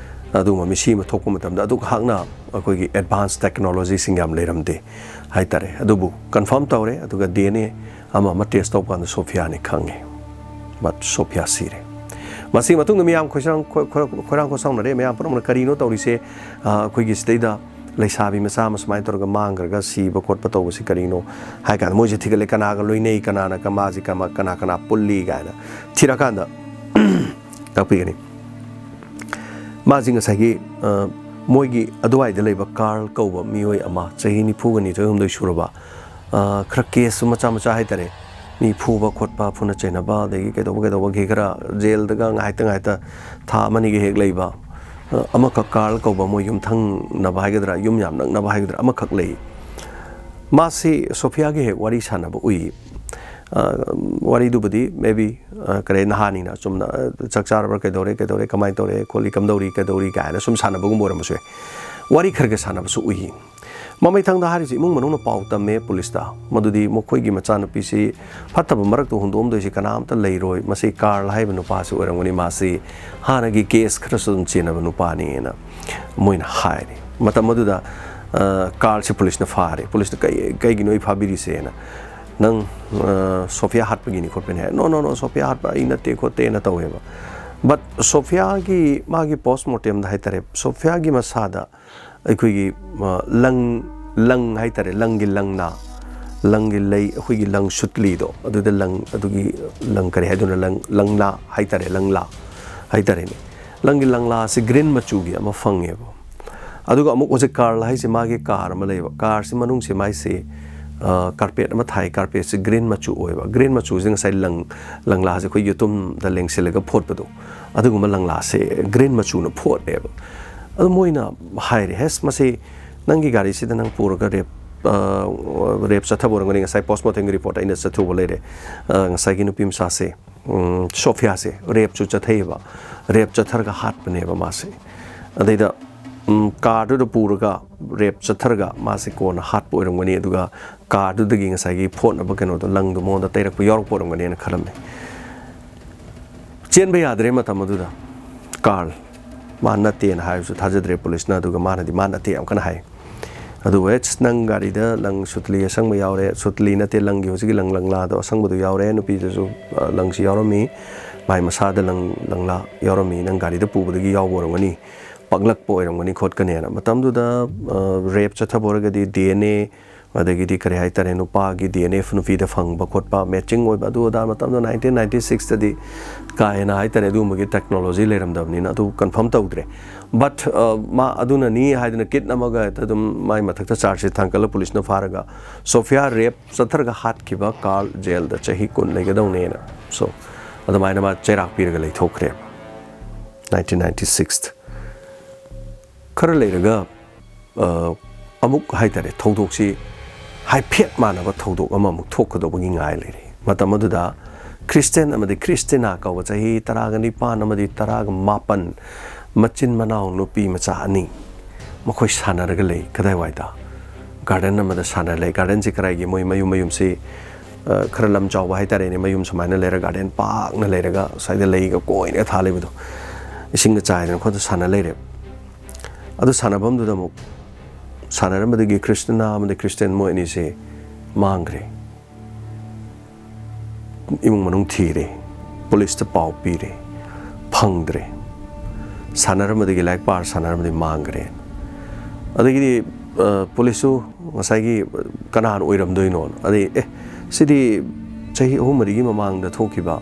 ꯑꯗꯨꯒꯨꯝꯕ ꯃꯤꯁꯤ ꯑꯃ ꯊꯣꯛꯄ ꯃꯇꯝꯗ ꯑꯗꯨꯛ ꯍꯥꯛꯅ ꯑꯩꯈꯣꯏꯒꯤ ꯑꯦꯗꯚꯥꯟꯁ ꯇꯦꯛꯅꯣꯂꯣꯖꯤꯁꯤꯡ ꯌꯥꯝ ꯂꯩꯔꯝꯗꯦ ꯍꯥꯏꯇꯥꯔꯦ꯫ ꯑꯗꯨꯕꯨ ꯀꯟꯐꯥꯔꯝ ꯇꯧꯔꯦ, ꯑꯗꯨꯒ ꯗꯤ ꯑꯦꯟ ꯑꯦ ꯑꯃ ꯑꯃ ꯇꯦꯁ ꯇꯧꯕ ꯀꯥꯟꯗ ꯁꯣꯐꯤꯌꯥꯅꯤ ꯈꯪꯉꯦ꯫ But ꯁꯣꯐꯤꯌꯥ ꯁꯤꯔꯦ꯫ ꯃꯁꯤꯒꯤ ꯃꯇꯨꯡꯗ ꯃꯤꯌꯥꯝ ꯈꯣꯏꯁꯥꯡ-, ꯈꯣꯏ-, ꯈꯣꯏ-, ꯈꯣꯏꯔꯥꯡ ꯈꯣꯏꯁꯥꯎꯅꯔꯦ꯫ ꯃꯌꯥꯝ ꯄꯨꯝꯅꯃꯛꯅ "ꯀꯔꯤꯅꯣ ꯇꯧꯔꯤꯁꯦ? ꯑ, ꯑꯩꯈꯣꯏꯒꯤ ꯁꯤꯗꯩꯗ ꯂꯩꯁꯥꯕꯤ ꯃꯆꯥ ꯑꯃ ꯁꯨꯃꯥꯏꯅ ꯇꯧꯔꯒ ꯃꯥꯡꯈ꯭ꯔꯒ ꯁꯤꯕ ꯈꯣꯠꯄ ꯇꯧꯕꯁꯤ ꯀꯔꯤꯅꯣ ꯍꯥꯏ ꯀꯥꯟꯗ, ꯃꯣꯏꯁꯦ ꯊꯤꯒꯠꯂꯦ, ꯀꯅꯥꯒ ꯂꯣꯏꯅꯩ, ꯀꯅꯥꯅ ꯀ-, ꯃꯥꯁꯤ ꯀꯃ-, ꯀꯅꯥ ꯀꯅꯥ ꯄꯨꯜꯂꯤ ꯀꯥꯏꯅ ꯊꯤꯔꯀꯥꯟꯗ ꯇꯥꯛꯄꯤꯒꯅꯤ꯫ ꯃꯥꯁꯤ ꯉꯁꯥꯏꯒꯤ, ꯑ, ꯃꯣꯏꯒꯤ ꯑꯗꯨꯋꯥꯏꯗ ꯂꯩꯕ ꯀꯥꯔꯜ ꯀꯧꯕ ꯃꯤꯑꯣꯏ ꯑꯃ, ꯆꯍꯤ ꯅꯤꯐꯨꯒ ꯅꯤꯊꯣꯏ ꯍꯨꯝꯗꯣꯏ ꯁꯨꯔꯕ, ꯑ, ꯈꯔ ꯀꯦꯁꯁꯨ ꯃꯆꯥ ꯃꯆꯥ ꯍꯥꯏꯇꯥꯔꯦ, ꯃꯤ ꯐꯨꯕ ꯈꯣꯠꯄ, ꯐꯨꯅ ꯆꯩꯅꯕ, ꯑꯗꯒꯤ ꯀꯩꯗꯧꯕ ꯀꯩꯗꯧꯕꯒꯤ ꯈꯔ ꯖꯦꯜꯗꯒ ꯉꯥꯏꯍꯥꯛꯇ ꯉꯥꯏꯍꯥꯛꯇ ꯊꯥ ꯑꯃꯅꯤꯒ ꯍꯦꯛ ꯂꯩꯕ, ꯑ, ꯑꯃꯈꯛ ꯀꯥꯔꯜ ꯀꯧꯕ ꯃꯣꯏ ꯌꯨꯝꯊꯪꯅꯕ ꯍꯥꯏꯒꯗ꯭ꯔꯥ, ꯌꯨꯝ ꯌꯥꯝ ꯅꯛꯅꯕ ꯍꯥꯏꯒꯗ꯭ꯔꯥ, ꯑꯃꯈꯛ ꯂꯩ꯫ ꯃꯥꯁꯤ ꯁꯣꯐꯤꯌꯥꯒ ꯍꯦꯛ ꯋꯥꯔꯤ ꯁꯥꯟꯅꯕ ꯎꯏ꯫ ꯑ, ꯋꯥꯔꯤꯗꯨꯕꯨꯗꯤ maybe, ꯑ, ꯀꯔꯤ, ꯅꯍꯥꯅꯤꯅ ꯆꯨꯝꯅ, ꯑ, ꯆꯥꯛ ꯆꯥꯔꯕ꯭ꯔꯥ, ꯀꯩꯗꯧꯔꯦ, ꯀꯩꯗꯧꯔꯦ, ꯀꯃꯥꯏꯅ ꯇꯧꯔꯦ ꯈꯣꯠꯂꯤ, ꯀꯝꯗꯧꯔꯤ, ꯀꯩꯗꯧꯔꯤ ꯀꯥꯏꯅ ꯁꯨꯝ ꯁꯥꯟꯅꯕꯒꯨꯝꯕ ꯑꯣꯏꯔꯝꯕꯁꯨ ꯌꯥꯏ꯫ ꯋꯥꯔꯤ ꯈꯔ ꯈꯔ ꯁꯥꯟꯅꯕꯁꯨ ꯎꯏ꯫ ꯃꯃꯩꯊꯪꯗ ꯍꯥꯏꯔꯤꯁꯤ ꯏꯃꯨꯡ ꯃꯅꯨꯡꯅ ꯄꯥꯎ ꯇꯝꯃꯦ ꯄꯨꯂꯤꯁꯇ, ꯃꯗꯨꯗꯤ ꯃꯈꯣꯏꯒꯤ ꯃꯆꯥꯅꯨꯄꯤꯁꯤ ꯐꯠꯇꯕ ꯃꯔꯛꯇ ꯍꯨꯟꯗꯣꯛꯑꯝꯗꯣꯏꯁꯤ ꯀꯅꯥꯝꯇ ꯂꯩꯔꯣꯏ, ꯃꯁꯤ ꯀꯥꯔꯜ ꯍꯥꯏꯕ ꯅꯨꯄꯥꯁꯤ ꯑꯣꯏꯔꯝꯒꯅꯤ, ꯃꯥꯁꯤ ꯍꯥꯟꯅꯒꯤ ꯀꯦꯁ ꯈꯔꯁꯨ ꯑꯗꯨꯝ ꯆꯦꯟꯅꯕ ꯅꯨꯄꯥꯅꯤꯅ ꯃꯣꯏꯅ ꯍꯥꯏꯔꯤ꯫ ꯃꯇꯝ ꯑꯗꯨꯗ, ꯑ, ꯀꯥꯔꯜꯁꯤ ꯄꯨꯂꯤꯁꯅ ꯐꯥꯔꯦ꯫ ꯄꯨꯂꯤꯁꯅ "ꯀꯩ, ꯀꯩꯒꯤꯅꯣ ꯑꯩ ꯐꯥꯕꯤꯔꯤꯁꯦꯅ?" "ꯅꯪ, ꯑ, ꯁꯣꯐꯤꯌꯥ ꯍꯥꯠꯄꯒꯤꯅꯤ ꯈꯣꯠꯄꯅꯤ" ꯍꯥꯏ꯫ "No, no, no, ꯁꯣꯐꯤꯌꯥ ꯍꯥꯠꯄ ꯑꯩ ꯅꯠꯇꯦ ꯈꯣꯠꯇꯦꯅ" ꯇꯧꯋꯦꯕ꯫ But ꯁꯣꯐꯤꯌꯥꯒꯤ ꯃꯥꯒꯤ ꯄꯣꯁ ꯃꯣꯔꯇꯦꯝꯗ ꯍꯥꯏꯇꯥꯔꯦ, ꯁꯣꯐꯤꯌꯥꯒꯤ ꯃꯁꯥꯗ ꯑꯩꯈꯣꯏꯒꯤ, ꯑ, ꯂꯪ, ꯂꯪ ꯍꯥꯏꯇꯥꯔꯦ, ꯂꯪꯒꯤ ꯂꯪꯅꯥ, ꯂꯪꯒꯤ ꯂꯩ, ꯑꯩꯈꯣꯏꯒꯤ ꯂꯪ ꯁꯨꯠꯂꯤꯗꯣ, ꯑꯗꯨꯗ ꯂꯪ, ꯑꯗꯨꯒꯤ ꯂꯪ ꯀꯔꯤ ꯍꯥꯏꯗꯣꯏꯅꯣ, ꯂꯪ, ꯂꯪꯂꯥ ꯍꯥꯏꯇꯥꯔꯦ, ꯂꯪꯂꯥ ꯍꯥꯏꯇꯥꯔꯦꯅꯦ꯫ ꯂꯪꯒꯤ ꯂꯪꯂꯥꯁꯦ green ꯃꯆꯨꯒꯤ ꯑꯃ ꯐꯪꯉꯦꯕ꯫ ꯑꯗꯨꯒ ꯑꯃꯨꯛ ꯍꯧꯖꯤꯛ ꯀꯥꯔꯜ ꯍꯥꯏꯁꯦ ꯃꯥꯒꯤ ꯀꯥꯔ ꯑꯃ ꯂꯩꯌꯦꯕ, ꯀꯥꯔꯁꯤ ꯃꯅꯨꯡꯁꯦ ꯃꯥꯏꯁꯦ, ꯑ, ꯀꯥꯔꯄꯦꯠ ꯑꯃ ꯊꯥꯏ, ꯀꯥꯔꯄꯦꯠꯁꯦ green ꯃꯆꯨ ꯑꯣꯏꯕ, green ꯃꯆꯨꯁꯦ ꯉꯁꯥꯏ ꯂꯪ, ꯂꯪꯂꯥꯁꯦ ꯑꯩꯈꯣꯏ ꯌꯦꯇꯨꯝꯗ ꯂꯦꯡꯁꯤꯜꯂꯒ ꯐꯣꯠꯄꯗꯣ, ꯑꯗꯨꯒꯨꯝꯕ ꯂꯪꯂꯥꯁꯦ green ꯃꯆꯨꯅ ꯐꯣꯠꯂꯦꯕ꯫ ꯑꯗꯨ ꯃꯣꯏꯅ ꯍꯥꯏꯔꯦ, "ꯍꯦꯁ, ꯃꯁꯤ ꯅꯪꯒꯤ ꯒꯥꯔꯤꯁꯤꯗ ꯅꯪ ꯄꯨꯔꯒ ꯔꯦꯞ, ꯑ, ꯔꯦꯞ ꯆꯠꯊꯕ ꯑꯣꯏꯔꯝꯒꯅꯤ, ꯉꯁꯥꯏ ꯄꯣꯁꯃꯣꯔꯇꯦꯝꯒꯤ ꯔꯤꯄꯣꯔꯠ ꯑꯩꯅ ꯆꯠꯊꯨꯕ ꯂꯩꯔꯦ, ꯑ, ꯉꯁꯥꯏꯒꯤ ꯅꯨꯄꯤ ꯃꯆꯥꯁꯦ, ꯎꯝ, ꯁꯣꯐꯤꯌꯥꯁꯦ ꯔꯦꯞꯁꯨ ꯆꯠꯊꯩꯑꯕ, ꯔꯦꯞ ꯆꯠꯊꯔꯒ ꯍꯥꯠꯄꯅꯦꯕ ꯃꯥꯁꯦ꯫ ꯑꯗꯩꯗ, ꯎꯝ, ꯀꯥꯔꯗꯨꯗ ꯄꯨꯔꯒ ꯔꯦꯞ ꯆꯠꯊꯔꯒ ꯃꯥꯁꯦ ꯀꯣꯟꯅ ꯍꯥꯠꯄ ꯑꯣꯏꯔꯝꯒꯅꯤ, ꯑꯗꯨꯒ ꯀꯥꯔꯗꯨꯗꯒꯤ ꯉꯁꯥꯏꯒꯤ ꯐꯣꯠꯅꯕ ꯀꯩꯅꯣꯗꯣ, ꯂꯪꯗꯣ ꯃꯉꯣꯟꯗ ꯇꯩꯔꯛꯄ ꯌꯥꯎꯔꯛꯄ ꯑꯣꯏꯔꯝꯒꯅꯤꯅ ꯈꯜꯂꯝꯃꯦ"꯫ ꯆꯦꯟꯕ ꯌꯥꯗ꯭ꯔꯦ ꯃꯇꯝ ꯑꯗꯨꯗ ꯀꯥꯔꯜ꯫ ꯃꯥ ꯅꯠꯇꯦꯅ ꯍꯥꯏꯕꯁꯨ ꯊꯥꯖꯗ꯭ꯔꯦ ꯄꯨꯂꯤꯁꯅ, ꯑꯗꯨꯒ ꯃꯥꯅꯗꯤ ꯃꯥ ꯅꯠꯇꯦ ꯌꯥꯝ ꯀꯟꯅ ꯍꯥꯏ꯫ ꯑꯗꯨꯕꯨ, "ꯑꯦꯁ, ꯅꯪ ꯒꯥꯔꯤꯗ ꯂꯪ ꯁꯨꯠꯂꯤ ꯑꯁꯪꯕ ꯌꯥꯎꯔꯦ"꯫ "ꯁꯨꯠꯂꯤ ꯅꯠꯇꯦ, ꯂꯪꯒꯤ ꯍꯧꯖꯤꯛꯀꯤ ꯂꯪ, ꯂꯪꯂꯥꯗꯣ ꯑꯁꯪꯕꯗꯣ ꯌꯥꯎꯔꯦ, ꯅꯨꯄꯤꯗꯨꯁꯨ, ꯑ, ꯂꯪꯁꯤ ꯌꯥꯎꯔꯝꯃꯤ, ꯃꯥꯏ ꯃꯁꯥꯗ ꯂꯪ, ꯂꯪꯂꯥ ꯌꯥꯎꯔꯝꯃꯤ, ꯅꯪ ꯒꯥꯔꯤꯗ ꯄꯨꯕꯗꯒꯤ ꯌꯥꯎꯕ ꯑꯣꯏꯔꯝꯒꯅꯤ"꯫ ꯄꯛꯂꯛꯄ ꯑꯣꯏꯔꯝꯒꯅꯤ ꯈꯣꯠꯀꯅꯦꯅ꯫ ꯃꯇꯝꯗꯨꯗ ꯔꯦꯞ ꯆꯠꯊꯕ ꯑꯣꯏꯔꯒꯗꯤ ꯗꯤ ꯑꯦꯟ ꯑꯦ, ꯑꯗꯒꯤꯗꯤ ꯀꯔꯤ ꯍꯥꯏꯇꯥꯔꯦ, ꯅꯨꯄꯥꯒꯤ ꯗꯤ ꯑꯦꯟ ꯑꯦ ꯅꯨꯄꯤꯗ ꯐꯪꯕ ꯈꯣꯠꯄ, ꯃꯦꯆꯤꯡ ꯑꯣꯏꯕ, ꯑꯗꯨ ꯑꯗꯥ, ꯃꯇꯝꯗꯣ ꯅꯥꯏꯟꯇꯤꯟ ꯅꯥꯏꯟꯇꯤ ꯁꯤꯛꯁꯇꯗꯤ ꯀꯥ ꯍꯦꯟꯅ ꯍꯥꯏꯇꯥꯔꯦ ꯑꯗꯨꯒꯨꯝꯕꯒꯤ ꯇꯦꯛꯅꯣꯂꯣꯖꯤ ꯂꯩꯔꯝꯗꯕꯅꯤꯅ ꯑꯗꯨ ꯀꯟꯐꯥꯔꯝ ꯇꯧꯗ꯭ꯔꯦ꯫ ꯕꯠ ꯃꯥ ꯑꯗꯨꯅꯅꯤ ꯍꯥꯏꯗꯅ ꯀꯤꯠ ꯅꯝꯃꯒ ꯍꯦꯛꯇ ꯑꯗꯨꯝ ꯃꯥꯏ ꯃꯊꯛꯇ ꯆꯥꯔꯖꯁꯤꯠ ꯊꯥꯡꯒꯠꯂ ꯄꯨꯂꯤꯁꯅ ꯐꯥꯔꯒ ꯁꯣꯐꯤꯌꯥ ꯔꯦꯞ ꯆꯠꯊꯔꯒ ꯍꯥꯠꯈꯤꯕ ꯀꯥꯔꯜ ꯖꯦꯜꯗ ꯆꯍꯤ ꯀꯨꯟ ꯂꯩꯒꯗꯧꯅꯦꯅ꯫ ꯁꯣ ꯑꯗꯨꯃꯥꯏꯅ ꯃꯥ ꯆꯩꯔꯥꯛ ꯄꯤꯔꯒ ꯂꯩꯊꯣꯛꯈ꯭ꯔꯦꯕ ꯅꯥꯏꯟꯇꯤꯟ ꯅꯥꯏꯟꯇꯤ ꯁꯤꯛꯁꯇ꯫ ꯈꯔ ꯂꯩꯔꯒ ꯑ, ꯑꯃꯨꯛ ꯍꯥꯏꯇꯥꯔꯦ, ꯊꯧꯗꯣꯛꯁꯤ ꯍꯥꯏꯐꯦꯠ ꯃꯥꯟꯅꯕ ꯊꯧꯗꯣꯛ ꯑꯃꯃꯨꯛ ꯊꯣꯛꯀꯗꯧꯕꯒꯤ ꯉꯥꯏ ꯂꯩꯔꯦ꯫ ꯃꯇꯝ ꯑꯗꯨꯗ ꯈ꯭ꯔꯤꯁꯇꯦꯟ ꯑꯃꯗꯤ ꯈ꯭ꯔꯤꯁꯇꯤꯅꯥ ꯀꯧꯕ ꯆꯍꯤ ꯇꯔꯥꯒ ꯅꯤꯄꯥꯟ ꯑꯃꯗꯤ ꯇꯔꯥꯒ ꯃꯥꯄꯟ ꯃꯆꯤꯟ ꯃꯅꯥꯎ ꯅꯨꯄꯤ ꯃꯆꯥ ꯑꯅꯤ, ꯃꯈꯣꯏ ꯁꯥꯟꯅꯔꯒ ꯂꯩ꯫ ꯀꯗꯥꯏꯋꯥꯏꯗ? ꯒꯥꯔꯗꯦꯟ ꯑꯃꯗ ꯁꯥꯟꯅꯔ ꯂꯩ꯫ ꯒꯥꯔꯗꯦꯟꯁꯤ ꯀꯔꯥꯏꯒꯤ? ꯃꯣꯏ ꯃꯌꯨꯝ, ꯃꯌꯨꯝꯁꯤ, ꯑ, ꯈꯔ ꯂꯝ ꯆꯥꯎꯕ ꯍꯥꯏꯇꯥꯔꯦꯅꯦ꯫ ꯃꯌꯨꯝ ꯁꯨꯃꯥꯏꯅ ꯂꯩꯔ, ꯒꯥꯔꯗꯦꯟ ꯄꯥꯛꯅ ꯂꯩꯔꯒ ꯁ꯭ꯋꯥꯏꯗ ꯂꯩꯒ ꯀꯣꯏꯅ ꯊꯥ ꯂꯩꯕꯗꯣ, ꯏꯁꯤꯡꯒ ꯆꯥꯏꯗꯅ ꯈꯣꯠꯇꯅ ꯁꯥꯟꯅ ꯂꯩꯔꯦ꯫ ꯑꯗꯨ ꯁꯥꯟꯅꯐꯝꯗꯨꯗ ꯑꯃꯨꯛ ꯁꯥꯟꯅꯔꯝꯕꯗꯒꯤ ꯈ꯭ꯔꯤꯁꯇꯤꯅꯥ ꯑꯃꯗꯤ ꯈ꯭ꯔꯤꯁꯇꯦꯟ ꯃꯣꯏ ꯑꯅꯤꯁꯦ ꯃꯥꯡꯈ꯭ꯔꯦ꯫ ꯏꯃꯨꯡ ꯃꯅꯨꯡ ꯊꯤꯔꯦ, ꯄꯨꯂꯤꯁꯇ ꯄꯥꯎ ꯄꯤꯔꯦ, ꯐꯪꯗ꯭ꯔꯦ꯫ ꯁꯥꯟꯅꯔꯝꯕꯗꯒꯤ, ꯂꯥꯏꯔꯤꯛ ꯄꯥꯔ ꯁꯥꯟꯅꯔꯝꯕꯗꯒꯤ ꯃꯥꯡꯈ꯭ꯔꯦ꯫ ꯑꯗꯒꯤꯗꯤ, ꯑ, ꯄꯨꯂꯤꯁꯁꯨ ꯉꯁꯥꯏꯒꯤ ꯀꯅꯥꯅ ꯑꯣꯏꯔꯝꯗꯣꯏꯅꯣ? ꯑꯗꯩ, "ꯑꯦ, ꯁꯤꯗꯤ ꯆꯍꯤ ꯑꯍꯨꯝ ꯃꯔꯤꯒꯤ ꯃꯃꯥꯡꯗ ꯊꯣꯛꯈꯤꯕ,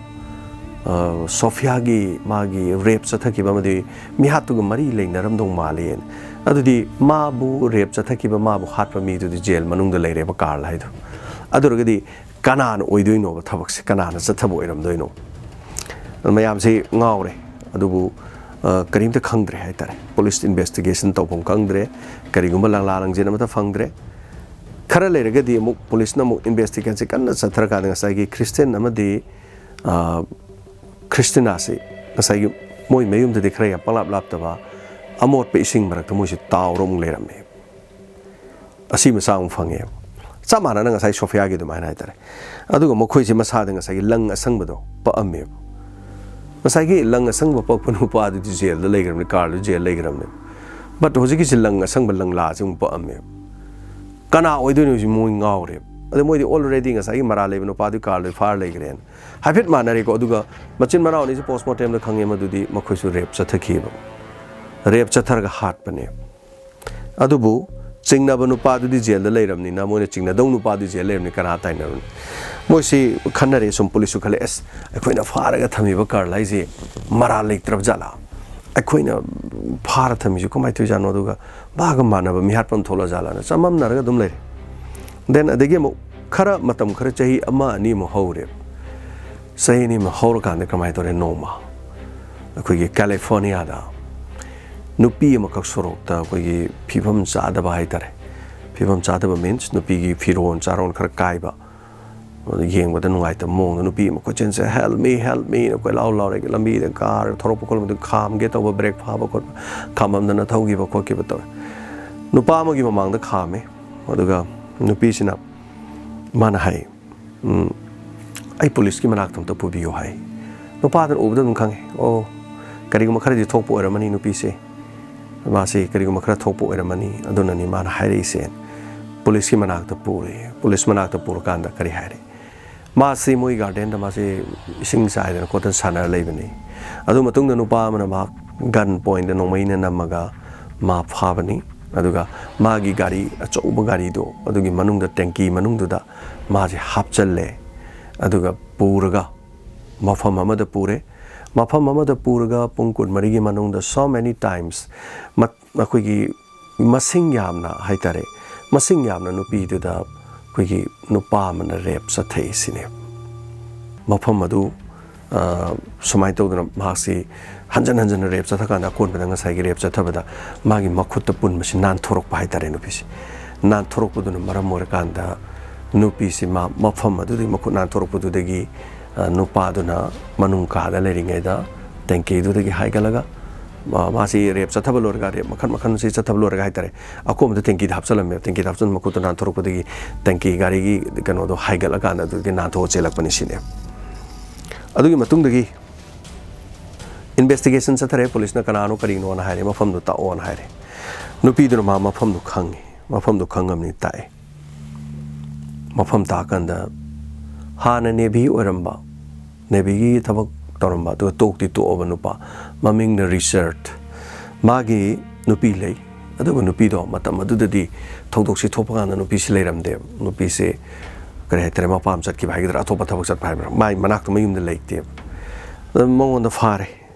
ꯑ, ꯁꯣꯐꯤꯌꯥꯒꯤ ꯃꯥꯒꯤ ꯔꯦꯞ ꯆꯠꯊꯈꯤꯕ ꯑꯃꯗꯤ ꯃꯤꯍꯥꯠꯇꯨꯒ ꯃꯔꯤ ꯂꯩꯅꯔꯝꯗꯧ ꯃꯥꯜꯂꯦꯅ꯫ ꯑꯗꯨꯗꯤ ꯃꯥꯕꯨ ꯔꯦꯞ ꯆꯠꯊꯈꯤꯕ, ꯃꯥꯕꯨ ꯍꯥꯠꯄ ꯃꯤꯗꯨꯗꯤ ꯖꯦꯜ ꯃꯅꯨꯡꯗ ꯂꯩꯔꯦꯕ, ꯀꯥꯔꯜ ꯍꯥꯏꯗꯣ꯫ ꯑꯗꯨ ꯑꯣꯏꯔꯒꯗꯤ ꯀꯅꯥꯅ ꯑꯣꯏꯗꯣꯏꯅꯣꯕ ꯊꯕꯛꯁꯦ? ꯀꯅꯥꯅ ꯆꯠꯊꯕ ꯑꯣꯏꯔꯝꯗꯣꯏꯅꯣ?" ꯃꯌꯥꯝꯁꯤ ꯉꯥꯎꯔꯦ꯫ ꯑꯗꯨꯕꯨ, ꯑ, ꯀꯔꯤꯝꯇ ꯈꯪꯗ꯭ꯔꯦ ꯍꯥꯏꯇꯥꯔꯦ꯫ ꯄꯨꯂꯤꯁ ꯏꯟꯚꯦꯁꯇꯤꯒꯦꯁꯟ ꯇꯧꯐꯝ ꯈꯪꯗ꯭ꯔꯦ꯫ ꯀꯔꯤꯒꯨꯝꯕ ꯂꯪꯂꯥ ꯂꯪꯖꯦꯟ ꯑꯃꯠꯇ ꯐꯪꯗ꯭ꯔꯦ꯫ ꯈꯔ ꯂꯩꯔꯒꯗꯤ ꯑꯃꯨꯛ ꯄꯨꯂꯤꯁꯅ ꯑꯃꯨꯛ ꯏꯟꯚꯦꯁꯇꯤꯒꯦꯁꯟꯁꯤ ꯀꯟꯅ ꯆꯠꯊꯔꯀꯥꯟꯗ ꯉꯁꯥꯏꯒꯤ ꯈ꯭ꯔꯤꯁꯇꯦꯟ ꯑꯃꯗꯤ, ꯑ, ꯈ꯭ꯔꯤꯁꯇꯤꯅꯥꯁꯤ ꯉꯁꯥꯏꯒꯤ ꯃꯣꯏ ꯃꯌꯨꯝꯗꯗꯤ ꯈꯔ ꯌꯥꯝ ꯄꯪꯂꯥꯞ ꯂꯥꯞꯇꯕ ꯑꯃꯣꯠꯄ ꯏꯁꯤꯡ ꯃꯔꯛꯇ ꯃꯣꯏꯁꯤ ꯇꯥꯎꯔ ꯑꯃꯨꯛ ꯂꯩꯔꯝꯃꯦ꯫ ꯑꯁꯤ ꯃꯆꯥ ꯑꯃꯨꯛ ꯐꯪꯉꯦꯕ꯫ ꯆꯞ ꯃꯥꯟꯅꯅ ꯉꯁꯥꯏ ꯁꯣꯐꯤꯌꯥꯒꯤ ꯑꯗꯨꯃꯥꯏꯅ ꯍꯥꯏꯇꯥꯔꯦ꯫ ꯑꯗꯨꯒ ꯃꯈꯣꯏꯁꯦ ꯃꯁꯥꯗ ꯉꯁꯥꯏꯒꯤ ꯂꯪ ꯑꯁꯪꯕꯗꯣ ꯄꯛꯑꯝꯃꯦꯕ꯫ ꯉꯁꯥꯏꯒꯤ ꯂꯪ ꯑꯁꯪꯕ ꯄꯛꯄ ꯅꯨꯄꯥꯗꯨꯗꯤ ꯖꯦꯜꯗ ꯂꯩꯈ꯭ꯔꯕꯅꯤ, ꯀꯥꯔꯜꯗꯨ ꯖꯦꯜ ꯂꯩꯈ꯭ꯔꯕꯅꯦꯕ꯫ ꯕꯠ ꯍꯧꯖꯤꯛꯀꯤꯁꯤ ꯂꯪ ꯑꯁꯪꯕ ꯂꯪꯂꯥꯁꯤ ꯑꯃꯨꯛ ꯄꯛꯑꯝꯃꯦꯕ꯫ ꯀꯅꯥ ꯑꯣꯏꯗꯣꯏꯅꯣ ꯍꯧꯖꯤꯛ ꯃꯣꯏ ꯉꯥꯎꯔꯦꯕ꯫ ꯑꯗ ꯃꯣꯏꯗꯤ already ꯉꯁꯥꯏꯒꯤ ꯃꯔꯥꯜ ꯂꯩꯕ ꯅꯨꯄꯥꯗꯨ ꯀꯥꯔꯜꯗꯨ ꯐꯥꯔ ꯂꯩꯈ꯭ꯔꯦꯅ꯫ ꯍꯥꯏꯐꯦꯠ ꯃꯥꯟꯅꯔꯦꯀꯣ꯫ ꯑꯗꯨꯒ ꯃꯆꯤꯟ ꯃꯅꯥꯎ ꯑꯅꯤꯁꯤ ꯄꯣꯁꯃꯣꯔꯇꯦꯝꯗ ꯈꯪꯉꯦ ꯃꯗꯨꯗꯤ ꯃꯈꯣꯏꯁꯨ ꯔꯦꯞ ꯆꯠꯊꯈꯤꯑꯕ꯫ ꯔꯦꯞ ꯆꯠꯊꯔꯒ ꯍꯥꯠꯄꯅꯦ꯫ ꯑꯗꯨꯕꯨ ꯆꯤꯡꯅꯕ ꯅꯨꯄꯥꯗꯨꯗꯤ ꯖꯦꯜꯗ ꯂꯩꯔꯕꯅꯤꯅ, ꯃꯣꯏꯅ ꯆꯤꯡꯅꯗꯧ ꯅꯨꯄꯥꯗꯨꯗꯤ ꯖꯦꯜ ꯂꯩꯔꯕꯅꯤ, ꯀꯅꯥ ꯇꯥꯏꯅꯔꯨꯅꯤ? ꯃꯣꯏꯁꯤ ꯈꯟꯅꯔꯦ ꯁꯨꯝ, ꯄꯨꯂꯤꯁꯁꯨ ꯈꯜꯂꯦ, "ꯑꯁ, ꯑꯩꯈꯣꯏꯅ ꯐꯥꯔꯒ ꯊꯝꯃꯤꯕ ꯀꯥꯔꯜ ꯍꯥꯏꯁꯦ ꯃꯔꯥꯜ ꯂꯩꯇ꯭ꯔꯕ ꯖꯥꯠꯂꯥ? ꯑꯩꯈꯣꯏꯅ ꯐꯥꯔ ꯊꯝꯃꯤꯁꯦ ꯀꯃꯥꯏꯅ ꯇꯧꯔꯤꯖꯥꯠꯅꯣ? ꯑꯗꯨꯒ ꯃꯥꯒ ꯃꯥꯟꯅꯕ ꯃꯤꯍꯥꯠꯄ ꯑꯃ ꯊꯣꯛꯂꯛꯑ ꯖꯥꯠꯂꯥꯅ?" ꯆꯃꯝꯅꯔꯒ ꯑꯗꯨꯝ ꯂꯩꯔꯦ꯫ ꯗꯦꯟ ꯑꯗꯒꯤ ꯑꯃꯨꯛ ꯈꯔ, ꯃꯇꯝ ꯈꯔ, ꯆꯍꯤ ꯑꯃ ꯑꯅꯤꯃꯨꯛ ꯍꯧꯔꯦ꯫ ꯆꯍꯤ ꯑꯅꯤꯃꯨꯛ ꯍꯧꯔꯀꯥꯟꯗ ꯀꯃꯥꯏꯅ ꯇꯧꯔꯦ? ꯅꯣꯡꯃ ꯑꯩꯈꯣꯏꯒꯤ ꯀꯦꯂꯤꯐꯣꯔꯅꯤꯌꯥꯗ ꯅꯨꯄꯤ ꯑꯃꯈꯛ ꯁꯣꯔꯣꯛꯇ ꯑꯩꯈꯣꯏꯒꯤ ꯐꯤꯕꯝ ꯆꯥꯗꯕ ꯍꯥꯏꯇꯥꯔꯦ, ꯐꯤꯕꯝ ꯆꯥꯗꯕ ꯃꯤꯟꯁ ꯅꯨꯄꯤꯒꯤ ꯐꯤꯔꯣꯜ ꯆꯥꯔꯣꯟ ꯈꯔ ꯀꯥꯏꯕ, ꯌꯦꯡꯕꯗ ꯅꯨꯡꯉꯥꯏꯇꯕ ꯃꯑꯣꯡꯗ ꯅꯨꯄꯤ ꯑꯃ ꯀꯣꯏꯆꯦꯟꯁꯦ, "Help me, help me" ꯅ ꯀꯣꯏꯂꯥꯎ ꯂꯥꯎꯔꯦ꯫ ꯂꯝꯕꯤꯗ ꯀꯥꯔ ꯊꯧꯔꯛꯄ ꯈꯣꯠꯂꯛꯄꯗ ꯈꯥꯝꯒꯦ ꯇꯧꯕ, ꯕ꯭ꯔꯦꯛ ꯐꯥꯕ ꯈꯣꯠꯄ, ꯈꯥꯝꯃꯝꯗꯅ ꯊꯧꯈꯤꯕ ꯈꯣꯠꯈꯤꯕ ꯇꯧꯋꯦ꯫ ꯅꯨꯄꯥ ꯑꯃꯒꯤ ꯃꯃꯥꯡꯗ ꯈꯥꯝꯃꯦ, ꯑꯗꯨꯒ ꯅꯨꯄꯤꯁꯤꯅ, ꯃꯥꯅ ꯍꯥꯏ, "ꯎꯝ, ꯑꯩ ꯄꯨꯂꯤꯁꯀꯤ ꯃꯅꯥꯛꯇ ꯑꯝꯇ ꯄꯨꯕꯤꯌꯨ" ꯍꯥꯏ꯫ ꯅꯨꯄꯥꯗꯨꯅ ꯎꯕꯗ ꯑꯗꯨꯝ ꯈꯪꯉꯦ, "ꯑꯣ, ꯀꯔꯤꯒꯨꯝꯕ ꯈꯔꯗꯤ ꯊꯣꯛꯄ ꯑꯣꯏꯔꯝꯃꯅꯤ ꯅꯨꯄꯤꯁꯦ, ꯃꯥꯁꯤ ꯀꯔꯤꯒꯨꯝꯕ ꯈꯔ ꯊꯣꯛꯄ ꯑꯣꯏꯔꯝꯃꯅꯤ, ꯑꯗꯨꯅꯅꯤ ꯃꯥꯅ ꯍꯥꯏꯔꯛꯏꯁꯦ"꯫ ꯄꯨꯂꯤꯁꯀꯤ ꯃꯅꯥꯛꯇ ꯄꯨꯔꯦ꯫ ꯄꯨꯂꯤꯁ ꯃꯅꯥꯛꯇ ꯄꯨꯔꯀꯥꯟꯗ ꯀꯔꯤ ꯍꯥꯏꯔꯦ? ꯃꯥꯁꯤ ꯃꯣꯏ ꯒꯥꯔꯗꯦꯟꯗ ꯃꯥꯁꯤ ꯏꯁꯤꯡ ꯆꯥꯏꯗꯅ ꯈꯣꯠꯇꯅ ꯁꯥꯟꯅꯔ ꯂꯩꯕꯅꯤ꯫ ꯑꯗꯨ ꯃꯇꯨꯡꯗ ꯅꯨꯄꯥ ꯑꯃꯅ ꯃꯍꯥꯛ ꯒꯟ ꯄꯣꯏꯟꯗ ꯅꯣꯡꯃꯩꯅ ꯅꯝꯃꯒ ꯃꯥ ꯐꯥꯕꯅꯤ꯫ ꯑꯗꯨꯒ ꯃꯥꯒꯤ ꯒꯥꯔꯤ, ꯑꯆꯧꯕ ꯒꯥꯔꯤꯗꯣ ꯑꯗꯨꯒꯤ ꯃꯅꯨꯡꯗ, ꯇꯦꯡꯀꯤ ꯃꯅꯨꯡꯗꯨꯗ ꯃꯥꯁꯦ ꯍꯥꯞꯆꯜꯂꯦ꯫ ꯑꯗꯨꯒ ꯄꯨꯔꯒ ꯃꯐꯝ ꯑꯃꯗ ꯄꯨꯔꯦ꯫ ꯃꯐꯝ ꯑꯃꯗ ꯄꯨꯔꯒ ꯄꯨꯡ ꯀꯨꯟꯃꯔꯤꯒꯤ ꯃꯅꯨꯡꯗ so many times, ꯃ-, ꯑꯩꯈꯣꯏꯒꯤ ꯃꯁꯤꯡ ꯌꯥꯝꯅ ꯍꯥꯏꯇꯥꯔꯦ, ꯃꯁꯤꯡ ꯌꯥꯝꯅ ꯅꯨꯄꯤꯗꯨꯗ ꯑꯩꯈꯣꯏꯒꯤ ꯅꯨꯄꯥ ꯑꯃꯅ ꯔꯦꯞ ꯆꯠꯊꯩ ꯁꯤꯅꯦ꯫ ꯃꯐꯝ ꯑꯗꯨ, ꯑ, ꯁꯨꯃꯥꯏꯅ ꯇꯧꯗꯅ ꯃꯍꯥꯛꯁꯤ ꯍꯟꯖꯟ ꯍꯟꯖꯟꯅ ꯔꯦꯞ ꯆꯠꯊꯀꯥꯟꯗ ꯑꯀꯣꯟꯕꯗ ꯉꯁꯥꯏꯒꯤ ꯔꯦꯞ ꯆꯠꯊꯕꯗ ꯃꯥꯒꯤ ꯃꯈꯨꯠꯇ ꯄꯨꯟꯕꯁꯤ ꯅꯥꯟꯊꯣꯔꯛꯄ ꯍꯥꯏꯇꯥꯔꯦ ꯅꯨꯄꯤꯁꯦ꯫ ꯅꯥꯟꯊꯣꯔꯛꯄꯗꯨꯅ ꯃꯔꯝ ꯑꯣꯏꯔꯀꯥꯟꯗ ꯅꯨꯄꯤꯁꯤ ꯃꯥ ꯃꯐꯝ ꯑꯗꯨꯗꯒꯤ ꯃꯈꯨꯠ ꯅꯥꯟꯊꯣꯔꯛꯄꯗꯨꯗꯒꯤ, ꯑ, ꯅꯨꯄꯥꯗꯨꯅ ꯃꯅꯨꯡ ꯀꯥꯗ ꯂꯩꯔꯤꯉꯩꯗ ꯇꯦꯡꯀꯤꯗꯨꯗꯒꯤ ꯍꯥꯏꯒꯠꯂꯒ, ꯃꯥ-, ꯃꯥꯁꯤ ꯔꯦꯞ ꯆꯠꯊꯕ ꯂꯣꯏꯔꯒ, ꯔꯦꯞ ꯃꯈꯜ ꯃꯈꯜꯁꯤ ꯆꯠꯊꯕ ꯂꯣꯏꯔꯒ ꯍꯥꯏꯇꯥꯔꯦ, ꯑꯀꯣꯟꯕꯗ ꯇꯦꯡꯀꯤꯗ ꯍꯥꯞꯆꯜꯂꯝꯃꯦ꯫ ꯇꯦꯡꯀꯤꯗ ꯍꯥꯞꯆꯜꯂ ꯃꯈꯨꯠꯇ ꯅꯥꯟꯊꯣꯔꯛꯄꯗꯒꯤ ꯇꯦꯡꯀꯤ ꯒꯥꯔꯤꯒꯤ ꯀꯩꯅꯣꯗꯣ ꯍꯥꯏꯒꯠꯂꯀꯥꯟꯗ ꯑꯗꯨꯗꯒꯤ ꯅꯥꯟꯊꯣꯛꯑ ꯆꯦꯜꯂꯛꯄꯅꯤ ꯁꯤꯅꯦ꯫ ꯑꯗꯨꯒꯤ ꯃꯇꯨꯡꯗꯒꯤ ꯏꯟꯚꯦꯁꯇꯤꯒꯦꯁꯟ ꯆꯠꯊꯔꯦ꯫ ꯄꯨꯂꯤꯁꯅ ꯀꯅꯥꯅꯣ ꯀꯔꯤꯅꯣꯅ ꯍꯥꯏꯔꯦ, ꯃꯐꯝꯗꯨ ꯇꯥꯛꯑꯣꯅ ꯍꯥꯏꯔꯦ꯫ ꯅꯨꯄꯤꯗꯨꯅ ꯃꯥ ꯃꯐꯝꯗꯨ ꯈꯪꯉꯤ, ꯃꯐꯝꯗꯨ ꯈꯪꯉꯕꯅꯤ ꯇꯥꯛꯑꯦ꯫ ꯃꯐꯝ ꯇꯥꯛꯑꯀꯥꯟꯗ ꯍꯥꯟꯅ ꯅꯦꯚꯤ ꯑꯣꯏꯔꯝꯕ, ꯅꯦꯚꯤꯒꯤ ꯊꯕꯛ ꯇꯧꯔꯝꯕ, ꯑꯗꯨꯒ ꯇꯣꯛꯇꯤ ꯇꯣꯛꯑꯕ ꯅꯨꯄꯥ, ꯃꯃꯤꯡꯅ ꯔꯤꯆꯔꯠ, ꯃꯥꯒꯤ ꯅꯨꯄꯤ ꯂꯩ꯫ ꯑꯗꯨꯒ ꯅꯨꯄꯤꯗꯣ ꯃꯇꯝ ꯑꯗꯨꯗꯗꯤ ꯊꯧꯗꯣꯛꯁꯤ ꯊꯣꯛꯄ ꯀꯥꯟꯗ ꯅꯨꯄꯤꯁꯤ ꯂꯩꯔꯝꯗꯦꯕ꯫ ꯅꯨꯄꯤꯁꯦ ꯀꯔꯤ ꯍꯥꯏꯇꯥꯔꯦ, ꯃꯄꯥꯝ ꯆꯠꯈꯤꯕ ꯍꯥꯏꯒꯗ꯭ꯔꯥ, ꯑꯇꯣꯞꯄ ꯊꯕꯛ ꯆꯠꯄ ꯍꯥꯏꯕ꯭ꯔꯥ, ꯃꯥꯏ ꯃꯅꯥꯛꯇ, ꯃꯌꯨꯝꯗ ꯂꯩꯇꯦꯕ꯫ ꯑꯗꯨ ꯃꯉꯣꯟꯗ ꯐꯥꯔꯦ꯫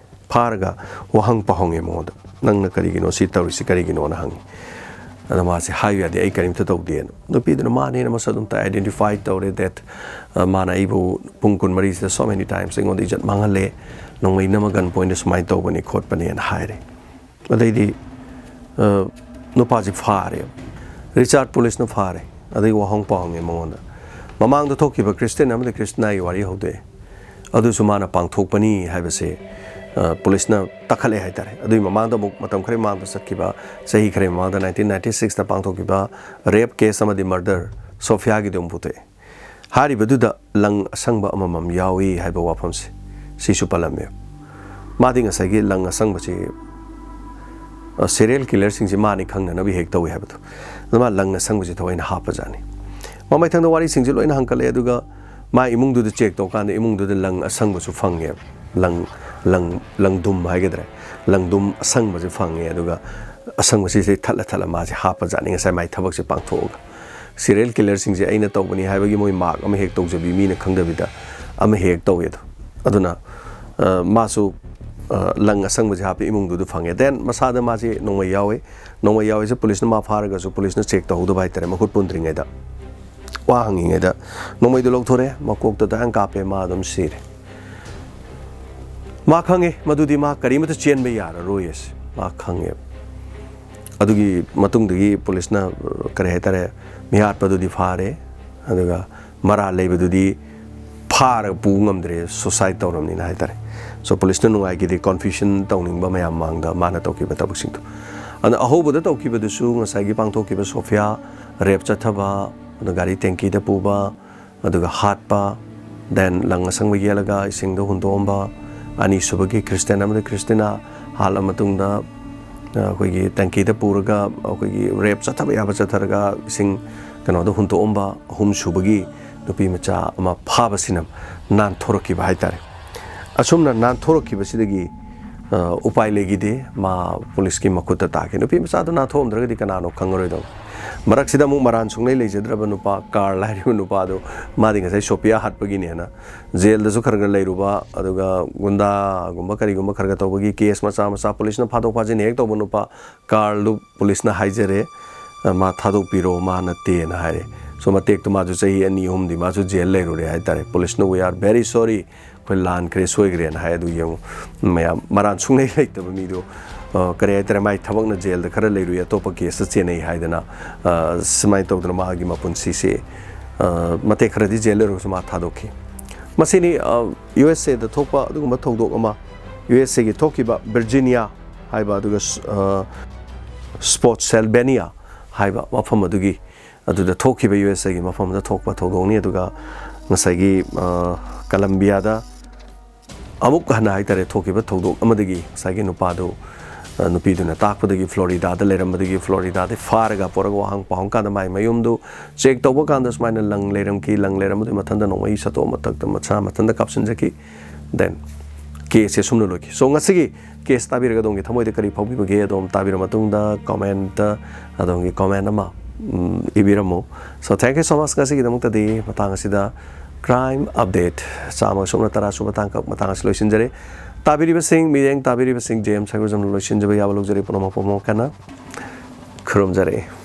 ꯐꯥꯔꯒ ꯋꯥꯍꯪ ꯄꯥꯎꯍꯪꯉꯦ ꯃꯉꯣꯟꯗ, "ꯅꯪꯅ ꯀꯔꯤꯒꯤꯅꯣ ꯁꯤ ꯇꯧꯔꯤꯁꯤ, ꯀꯔꯤꯒꯤꯅꯣꯅ?" ꯍꯪꯉꯤ꯫ ꯑꯗ ꯃꯥꯁꯦ ꯍꯥꯏꯌꯨ ꯌꯥꯗꯦ, "ꯑꯩ ꯀꯔꯤꯝꯇ ꯇꯧꯗꯦꯅ"꯫ ꯅꯨꯄꯤꯗꯨꯅ ꯃꯥꯅꯦꯅ ꯃꯁꯛ ꯑꯗꯨꯝ identify ꯇꯧꯔꯦ, that, ꯑ, ꯃꯥꯅ ꯑꯩꯕꯨ ꯄꯨꯡ ꯀꯨꯟꯃꯔꯤꯁꯤꯗ so many times ꯑꯩꯉꯣꯟꯗ ꯏꯖꯠ ꯃꯥꯡꯍꯜꯂꯦ, ꯅꯣꯡꯃꯩꯅ ꯑꯃ gun pointꯗ ꯁꯨꯃꯥꯏꯅ ꯇꯧꯕꯅꯤ ꯈꯣꯠꯄꯅꯦꯅ ꯍꯥꯏꯔꯦ꯫ ꯑꯗꯩꯗꯤ, ꯑ, ꯅꯨꯄꯥꯁꯤ ꯐꯥꯔꯦ꯫ ꯔꯤꯆꯥꯔꯗ ꯄꯨꯂꯤꯁꯅ ꯐꯥꯔꯦ꯫ ꯑꯗꯩ ꯋꯥꯍꯪ ꯄꯥꯎꯍꯪꯉꯦ ꯃꯉꯣꯟꯗ꯫ ꯃꯃꯥꯡꯗ ꯊꯣꯛꯈꯤꯕ ꯈ꯭ꯔꯤꯁꯇꯤꯌꯟ ꯑꯃꯗꯤ ꯈ꯭ꯔꯤꯁꯇꯤꯌꯥꯟꯒꯤ ꯋꯥꯔꯤ ꯍꯧꯗꯣꯛꯑꯦ꯫ ꯑꯗꯨꯁꯨ ꯃꯥꯅ ꯄꯥꯡꯊꯣꯛꯄꯅꯤ ꯍꯥꯏꯕꯁꯦ, ꯑ, ꯄꯨꯂꯤꯁꯅ ꯇꯛꯈꯠꯂꯦ ꯍꯥꯏꯇꯥꯔꯦ꯫ ꯑꯗꯨꯒꯤ ꯃꯃꯥꯡꯗ ꯑꯃꯨꯛ ꯃꯇꯝ ꯈꯔ ꯃꯃꯥꯡꯗ ꯆꯠꯈꯤꯕ, ꯆꯍꯤ ꯈꯔ ꯃꯃꯥꯡꯗ nineteen ninety sixꯇ ꯄꯥꯡꯊꯣꯛꯈꯤꯕ rape case ꯑꯃꯗꯤ murder, ꯁꯣꯐꯤꯌꯥꯒꯤꯗꯨ ꯑꯃꯨꯛ ꯄꯨꯊꯣꯛꯑꯦ꯫ ꯍꯥꯏꯔꯤꯕꯗꯨꯗ ꯂꯪ ꯑꯁꯪꯕ ꯑꯃꯃꯝ ꯌꯥꯎꯏ ꯍꯥꯏꯕ ꯋꯥꯐꯝꯁꯦ, ꯁꯤꯁꯨ ꯄꯜꯂꯝꯃꯦ꯫ ꯃꯥꯗꯤ ꯉꯁꯥꯏꯒꯤ ꯂꯪ ꯑꯁꯪꯕꯁꯤ, ꯑ, serial killerꯁꯤꯡꯁꯤ ꯃꯥꯅꯤ ꯈꯪꯅꯅꯕ ꯍꯦꯛ ꯇꯧꯏ ꯍꯥꯏꯕꯗꯣ꯫ ꯑꯗꯨ ꯃꯥ ꯂꯪ ꯑꯁꯪꯕꯁꯤ ꯊꯑꯣꯏꯅ ꯍꯥꯞꯄꯖꯥꯠꯅꯤ꯫ ꯃꯃꯩꯊꯪꯗ ꯋꯥꯔꯤꯁꯤꯡꯁꯤ ꯂꯣꯏꯅ ꯍꯪꯀꯠꯂꯛꯑꯦ, ꯑꯗꯨꯒ ꯃꯥ ꯏꯃꯨꯡꯗꯨꯗ check ꯇꯧꯀꯥꯟꯗ ꯏꯃꯨꯡꯗꯨꯗ ꯂꯪ ꯑꯁꯪꯕꯁꯨ ꯐꯪꯉꯦꯕ꯫ ꯂꯪ, ꯂꯪ, ꯂꯪꯗꯨꯝ ꯍꯥꯏꯒꯗ꯭ꯔꯥ? ꯂꯪꯗꯨꯝ ꯑꯁꯪꯕꯁꯦ ꯐꯪꯉꯦ, ꯑꯗꯨꯒ ꯑꯁꯪꯕꯁꯤꯁꯦ ꯊꯠꯂ ꯊꯠꯂ ꯃꯥꯁꯦ ꯍꯥꯞꯄꯖꯥꯠꯅꯤ ꯉꯁꯥꯏ ꯃꯥꯏ ꯊꯕꯛꯁꯦ ꯄꯥꯡꯊꯣꯛꯑꯒ꯫ Serial killerꯁꯤꯡꯁꯦ ꯑꯩꯅ ꯇꯧꯕꯅꯤ ꯍꯥꯏꯕꯒꯤ ꯃꯣꯏ mark ꯑꯃ ꯍꯦꯛ ꯇꯧꯖꯕꯤ, ꯃꯤꯅ ꯈꯪꯗꯕꯤꯗ ꯑꯃ ꯍꯦꯛ ꯇꯧꯋꯦ ꯑꯗꯣ꯫ ꯑꯗꯨꯅ, ꯑ, ꯃꯥꯁꯨ, ꯑ, ꯂꯪ ꯑꯁꯪꯕꯁꯦ ꯍꯥꯞꯄꯦ, ꯏꯃꯨꯡꯗꯨꯗ ꯐꯪꯉꯦ꯫ Then ꯃꯁꯥꯗ ꯃꯥꯁꯦ ꯅꯣꯡꯃꯩ ꯌꯥꯎꯋꯦ꯫ ꯅꯣꯡꯃꯩ ꯌꯥꯎꯋꯦꯁꯦ ꯄꯨꯂꯤꯁꯅ ꯃꯥ ꯐꯥꯔꯒꯁꯨ ꯄꯨꯂꯤꯁꯅ check ꯇꯧꯍꯧꯗꯕ ꯍꯥꯏꯇꯥꯔꯦ, ꯃꯈꯨꯠ ꯄꯨꯟꯗ꯭ꯔꯤꯉꯩꯗ꯫ ꯋꯥ ꯍꯪꯉꯤꯉꯩꯗ ꯅꯣꯡꯃꯩꯗꯨ ꯂꯧꯊꯣꯔꯛꯑꯦ, ꯃꯀꯣꯛꯇ ꯗꯥꯏꯔꯦꯛ ꯀꯥꯞꯄꯦ, ꯃꯥ ꯑꯗꯨꯝ ꯁꯤꯔꯦ꯫ ꯃꯥ ꯈꯪꯉꯦ ꯃꯗꯨꯗꯤ ꯃꯥ ꯀꯔꯤꯃꯠꯇ ꯆꯦꯟꯕ ꯌꯥꯔꯔꯣꯏ ꯑꯁꯦ ꯃꯥ ꯈꯪꯉꯦꯕ꯫ ꯑꯗꯨꯒꯤ ꯃꯇꯨꯡꯗꯒꯤ ꯄꯨꯂꯤꯁꯅ, ꯑ, ꯀꯔꯤ ꯍꯥꯏꯇꯥꯔꯦ, ꯃꯤꯍꯥꯠꯄꯗꯨꯗꯤ ꯐꯥꯔꯦ, ꯑꯗꯨꯒ ꯃꯔꯥꯜ ꯂꯩꯕꯗꯨꯗꯤ ꯐꯥꯔꯒ ꯄꯨ ꯉꯝꯗ꯭ꯔꯦ, suicide ꯇꯧꯔꯕꯅꯤꯅ ꯍꯥꯏꯇꯥꯔꯦ꯫ So ꯄꯨꯂꯤꯁꯅ ꯅꯨꯡꯉꯥꯏꯈꯤꯗꯦ, confusion ꯇꯧꯅꯤꯡꯕ ꯃꯌꯥꯝ ꯃꯥꯡꯗ ꯃꯥꯅ ꯇꯧꯈꯤꯕ ꯊꯕꯛꯁꯤꯡꯗꯣ꯫ ꯑꯗꯨꯅ ꯑꯍꯧꯕꯗ ꯇꯧꯈꯤꯕꯗꯨꯁꯨ ꯉꯁꯥꯏꯒꯤ ꯄꯥꯡꯊꯣꯛꯈꯤꯕ ꯁꯣꯐꯤꯌꯥ rape ꯆꯠꯊꯕ, ꯑꯗ ꯒꯥꯔꯤ ꯇꯦꯡꯀꯤꯗ ꯄꯨꯕ, ꯑꯗꯨꯒ ꯍꯥꯠꯄ, then ꯂꯪ ꯑꯁꯪꯕ ꯌꯦꯜꯂꯒ ꯏꯁꯤꯡꯗ ꯍꯨꯟꯗꯣꯛꯑꯝꯕ, ꯑꯅꯤꯁꯨꯕꯒꯤ ꯈ꯭ꯔꯤꯁꯇꯤꯌꯥꯟ ꯑꯃꯗꯤ ꯈ꯭ꯔꯤꯁꯇꯤꯅꯥ ꯍꯥꯠꯂ ꯃꯇꯨꯡꯗ, ꯑ, ꯑꯩꯈꯣꯏꯒꯤ ꯇꯦꯡꯀꯤꯗ ꯄꯨꯔꯒ ꯑꯩꯈꯣꯏꯒꯤ rape ꯆꯠꯊꯕ ꯌꯥꯕ ꯆꯠꯊꯔꯒ ꯏꯁꯤꯡ ꯀꯩꯅꯣꯗ ꯍꯨꯟꯗꯣꯛꯑꯝꯕ, ꯑꯍꯨꯝꯁꯨꯕꯒꯤ ꯅꯨꯄꯤ ꯃꯆꯥ ꯑꯃ ꯐꯥꯕꯁꯤꯅ ꯅꯥꯟꯊꯣꯔꯛꯈꯤꯕ ꯍꯥꯏꯇꯥꯔꯦ꯫ ꯑꯁꯨꯝꯅ ꯅꯥꯟꯊꯣꯔꯛꯈꯤꯕꯁꯤꯗꯒꯤ ꯎꯄꯥꯏ ꯂꯩꯈꯤꯗꯦ꯫ ꯃꯥ ꯄꯨꯂꯤꯁꯀꯤ ꯃꯈꯨꯠꯇ ꯇꯥꯈꯤ꯫ ꯅꯨꯄꯤ ꯃꯆꯥꯗꯨ ꯅꯥꯟꯊꯣꯛꯑꯝꯗ꯭ꯔꯒꯗꯤ ꯀꯅꯥꯅꯣ ꯈꯪꯉꯔꯣꯏꯗꯧꯅꯤ꯫ ꯃꯔꯛꯁꯤꯗ ꯑꯃꯨꯛ ꯃꯔꯥꯟ ꯁꯨꯡꯂꯩ ꯂꯩꯖꯗ꯭ꯔꯕ ꯅꯨꯄꯥ ꯀꯥꯔꯜ ꯍꯥꯏꯔꯤꯕ ꯅꯨꯄꯥꯗꯨ, ꯃꯥꯗꯤ ꯉꯁꯥꯏ ꯁꯣꯐꯤꯌꯥ ꯍꯥꯠꯄꯒꯤꯅꯦꯅ ꯖꯦꯜꯗꯁꯨ ꯈꯔ ꯈꯔ ꯂꯩꯔꯨꯕ, ꯑꯗꯨꯒ ꯒꯨꯟꯗꯥꯒꯨꯝꯕ ꯀꯔꯤꯒꯨꯝꯕ ꯈꯔ ꯈꯔ ꯇꯧꯕꯒꯤ ꯀꯦꯁ ꯃꯆꯥ ꯃꯆꯥ ꯄꯨꯂꯤꯁꯅ ꯐꯥꯗꯣꯛ ꯐꯥꯖꯤꯟ ꯍꯦꯛ ꯇꯧꯕ ꯅꯨꯄꯥ ꯀꯥꯔꯜꯗꯨ ꯄꯨꯂꯤꯁꯅ ꯍꯥꯏꯖꯔꯦ, "ꯃꯥ ꯊꯥꯗꯣꯛꯄꯤꯔꯣ, ꯃꯥ ꯅꯠꯇꯦꯅ" ꯍꯥꯏꯔꯦ꯫ ꯁꯣ ꯃꯇꯦꯛꯇꯨ ꯃꯥꯁꯨ ꯆꯍꯤ ꯑꯅꯤ ꯑꯍꯨꯝꯗꯤ ꯃꯥꯁꯨ ꯖꯦꯜ ꯂꯩꯔꯨꯔꯦ ꯍꯥꯏꯇꯥꯔꯦ꯫ ꯄꯨꯂꯤꯁꯅ "We are very sorry, ꯑꯩꯈꯣꯏ ꯂꯥꯟꯈ꯭ꯔꯦ, ꯁꯣꯏꯈ꯭ꯔꯦꯅ" ꯍꯥꯏ꯫ ꯑꯗꯨ ꯌꯦꯡꯉꯨ, ꯃꯌꯥꯝ ꯃꯔꯥꯟ ꯁꯨꯡꯂꯩ ꯂꯩꯇꯕ ꯃꯤꯗꯣ, ꯑ, ꯀꯔꯤ ꯍꯥꯏꯇꯥꯔꯦ, ꯃꯥꯏ ꯊꯕꯛꯅ ꯖꯦꯜꯗ ꯈꯔ ꯂꯩꯔꯨꯏ, ꯑꯇꯣꯞꯄ ꯀꯦꯁꯇ ꯆꯦꯟꯅꯩ ꯍꯥꯏꯗꯅ, ꯑ, ꯁꯨꯃꯥꯏꯅ ꯇꯧꯗꯅ ꯃꯥꯒꯤ ꯃꯄꯨꯟꯁꯤꯁꯦ, ꯑ, ꯃꯇꯦꯛ ꯈꯔꯗꯤ ꯖꯦꯜ ꯂꯩꯔꯨꯔꯒꯁꯨ ꯃꯥ ꯊꯥꯗꯣꯛꯈꯤ꯫ ꯃꯁꯤꯅꯤ, ꯑ, ꯌꯨ ꯑꯦꯁ ꯑꯦꯗ ꯊꯣꯛꯄ ꯑꯗꯨꯒꯨꯝꯕ ꯊꯧꯗꯣꯛ ꯑꯃ, ꯌꯨ ꯑꯦꯁ ꯑꯦꯒꯤ ꯊꯣꯛꯈꯤꯕ ꯚꯤꯔꯖꯤꯅꯤꯌꯥ ꯍꯥꯏꯕ, ꯑꯗꯨꯒ ꯁ-, ꯑ, ꯁ꯭ꯄꯣꯠꯁꯦꯜꯕꯦꯅꯤꯌꯥ ꯍꯥꯏꯕ ꯃꯐꯝ ꯑꯗꯨꯒꯤ, ꯑꯗꯨꯗ ꯊꯣꯛꯈꯤꯕ, ꯌꯨ ꯑꯦꯁ ꯑꯦꯒꯤ ꯃꯐꯝꯗ ꯊꯣꯛꯄ ꯊꯧꯗꯣꯛꯅꯤ꯫ ꯑꯗꯨꯒ ꯉꯁꯥꯏꯒꯤ, ꯑ, ꯀꯂꯝꯕꯤꯌꯥꯗ ꯑꯃꯨꯛ ꯍꯟꯅ ꯍꯥꯏꯇꯥꯔꯦ ꯊꯣꯛꯈꯤꯕ ꯊꯧꯗꯣꯛ ꯑꯃꯗꯒꯤ ꯉꯁꯥꯏꯒꯤ ꯅꯨꯄꯥꯗꯨ, ꯑ, ꯅꯨꯄꯤꯗꯨꯅ ꯇꯥꯛꯄꯗꯒꯤ ꯐ꯭ꯂꯣꯔꯤꯗꯥꯗ ꯂꯩꯔꯝꯕꯗꯒꯤ ꯐ꯭ꯂꯣꯔꯤꯗꯥꯗ ꯐꯥꯔꯒ ꯄꯨꯔꯒ ꯋꯥꯍꯪ ꯄꯥꯎꯍꯪ ꯀꯥꯟꯗ ꯃꯥꯏ ꯃꯌꯨꯝꯗꯨ ꯆꯦꯛ ꯇꯧꯕ ꯀꯥꯟꯗ ꯁꯨꯃꯥꯏꯅ ꯂꯪ ꯂꯩꯔꯝꯈꯤ, ꯂꯪ ꯂꯩꯔꯝꯕꯗꯨꯒꯤ ꯃꯊꯟꯇ ꯅꯣꯡꯃꯩ ꯁꯠꯇꯣꯛꯑ ꯃꯊꯛꯇ ꯃꯁꯥ ꯃꯊꯟꯇ ꯀꯥꯞꯁꯤꯟꯖꯈꯤ꯫ Then ꯀꯦꯁꯁꯦ ꯁꯨꯝꯅ ꯂꯣꯏꯈꯤ꯫ So ꯉꯁꯤꯒꯤ ꯀꯦꯁ ꯇꯥꯕꯤꯔꯒ ꯑꯗꯣꯝꯒꯤ ꯊꯃꯣꯏꯗ ꯀꯔꯤ ꯐꯥꯎꯕꯤꯕꯒꯦ? ꯑꯗꯣꯝ ꯇꯥꯕꯤꯔ ꯃꯇꯨꯡꯗ ꯀꯣꯃꯦꯟꯇ ꯑꯗꯣꯝꯒꯤ ꯀꯣꯃꯦꯟ ꯑꯃ, ꯎꯝ, ꯏꯕꯤꯔꯝꯃꯨ꯫ So thank you so much꯫ ꯉꯁꯤꯒꯤꯗꯃꯛꯇꯗꯤ ꯃꯇꯥꯡ ꯑꯁꯤꯗ ꯀ꯭ꯔꯥꯏꯝ ꯑꯞꯗꯦꯠ ꯆꯥꯝꯃꯒ ꯁꯨꯞꯅ ꯇꯔꯥ ꯁꯨꯕ ꯇꯥꯡꯀꯛ ꯃꯇꯥꯡ ꯑꯁꯤ ꯂꯣꯏꯁꯤꯟꯖꯔꯦ꯫ ꯇꯥꯕꯤꯔꯤꯕꯁꯤꯡ, ꯃꯤꯠꯌꯦꯡ ꯇꯥꯕꯤꯔꯤꯕꯁꯤꯡ, ꯖꯦ ꯑꯦꯝ ꯁꯥꯏꯒꯣꯖꯝꯅ ꯂꯣꯏꯁꯤꯟꯖꯕ ꯌꯥꯕ ꯂꯧꯖꯔꯦ꯫ ꯄꯨꯝꯅꯃꯛ ꯄꯨꯝꯅꯃꯛ ꯀꯟꯅ ꯈꯨꯔꯨꯝꯖꯔꯛꯏ꯫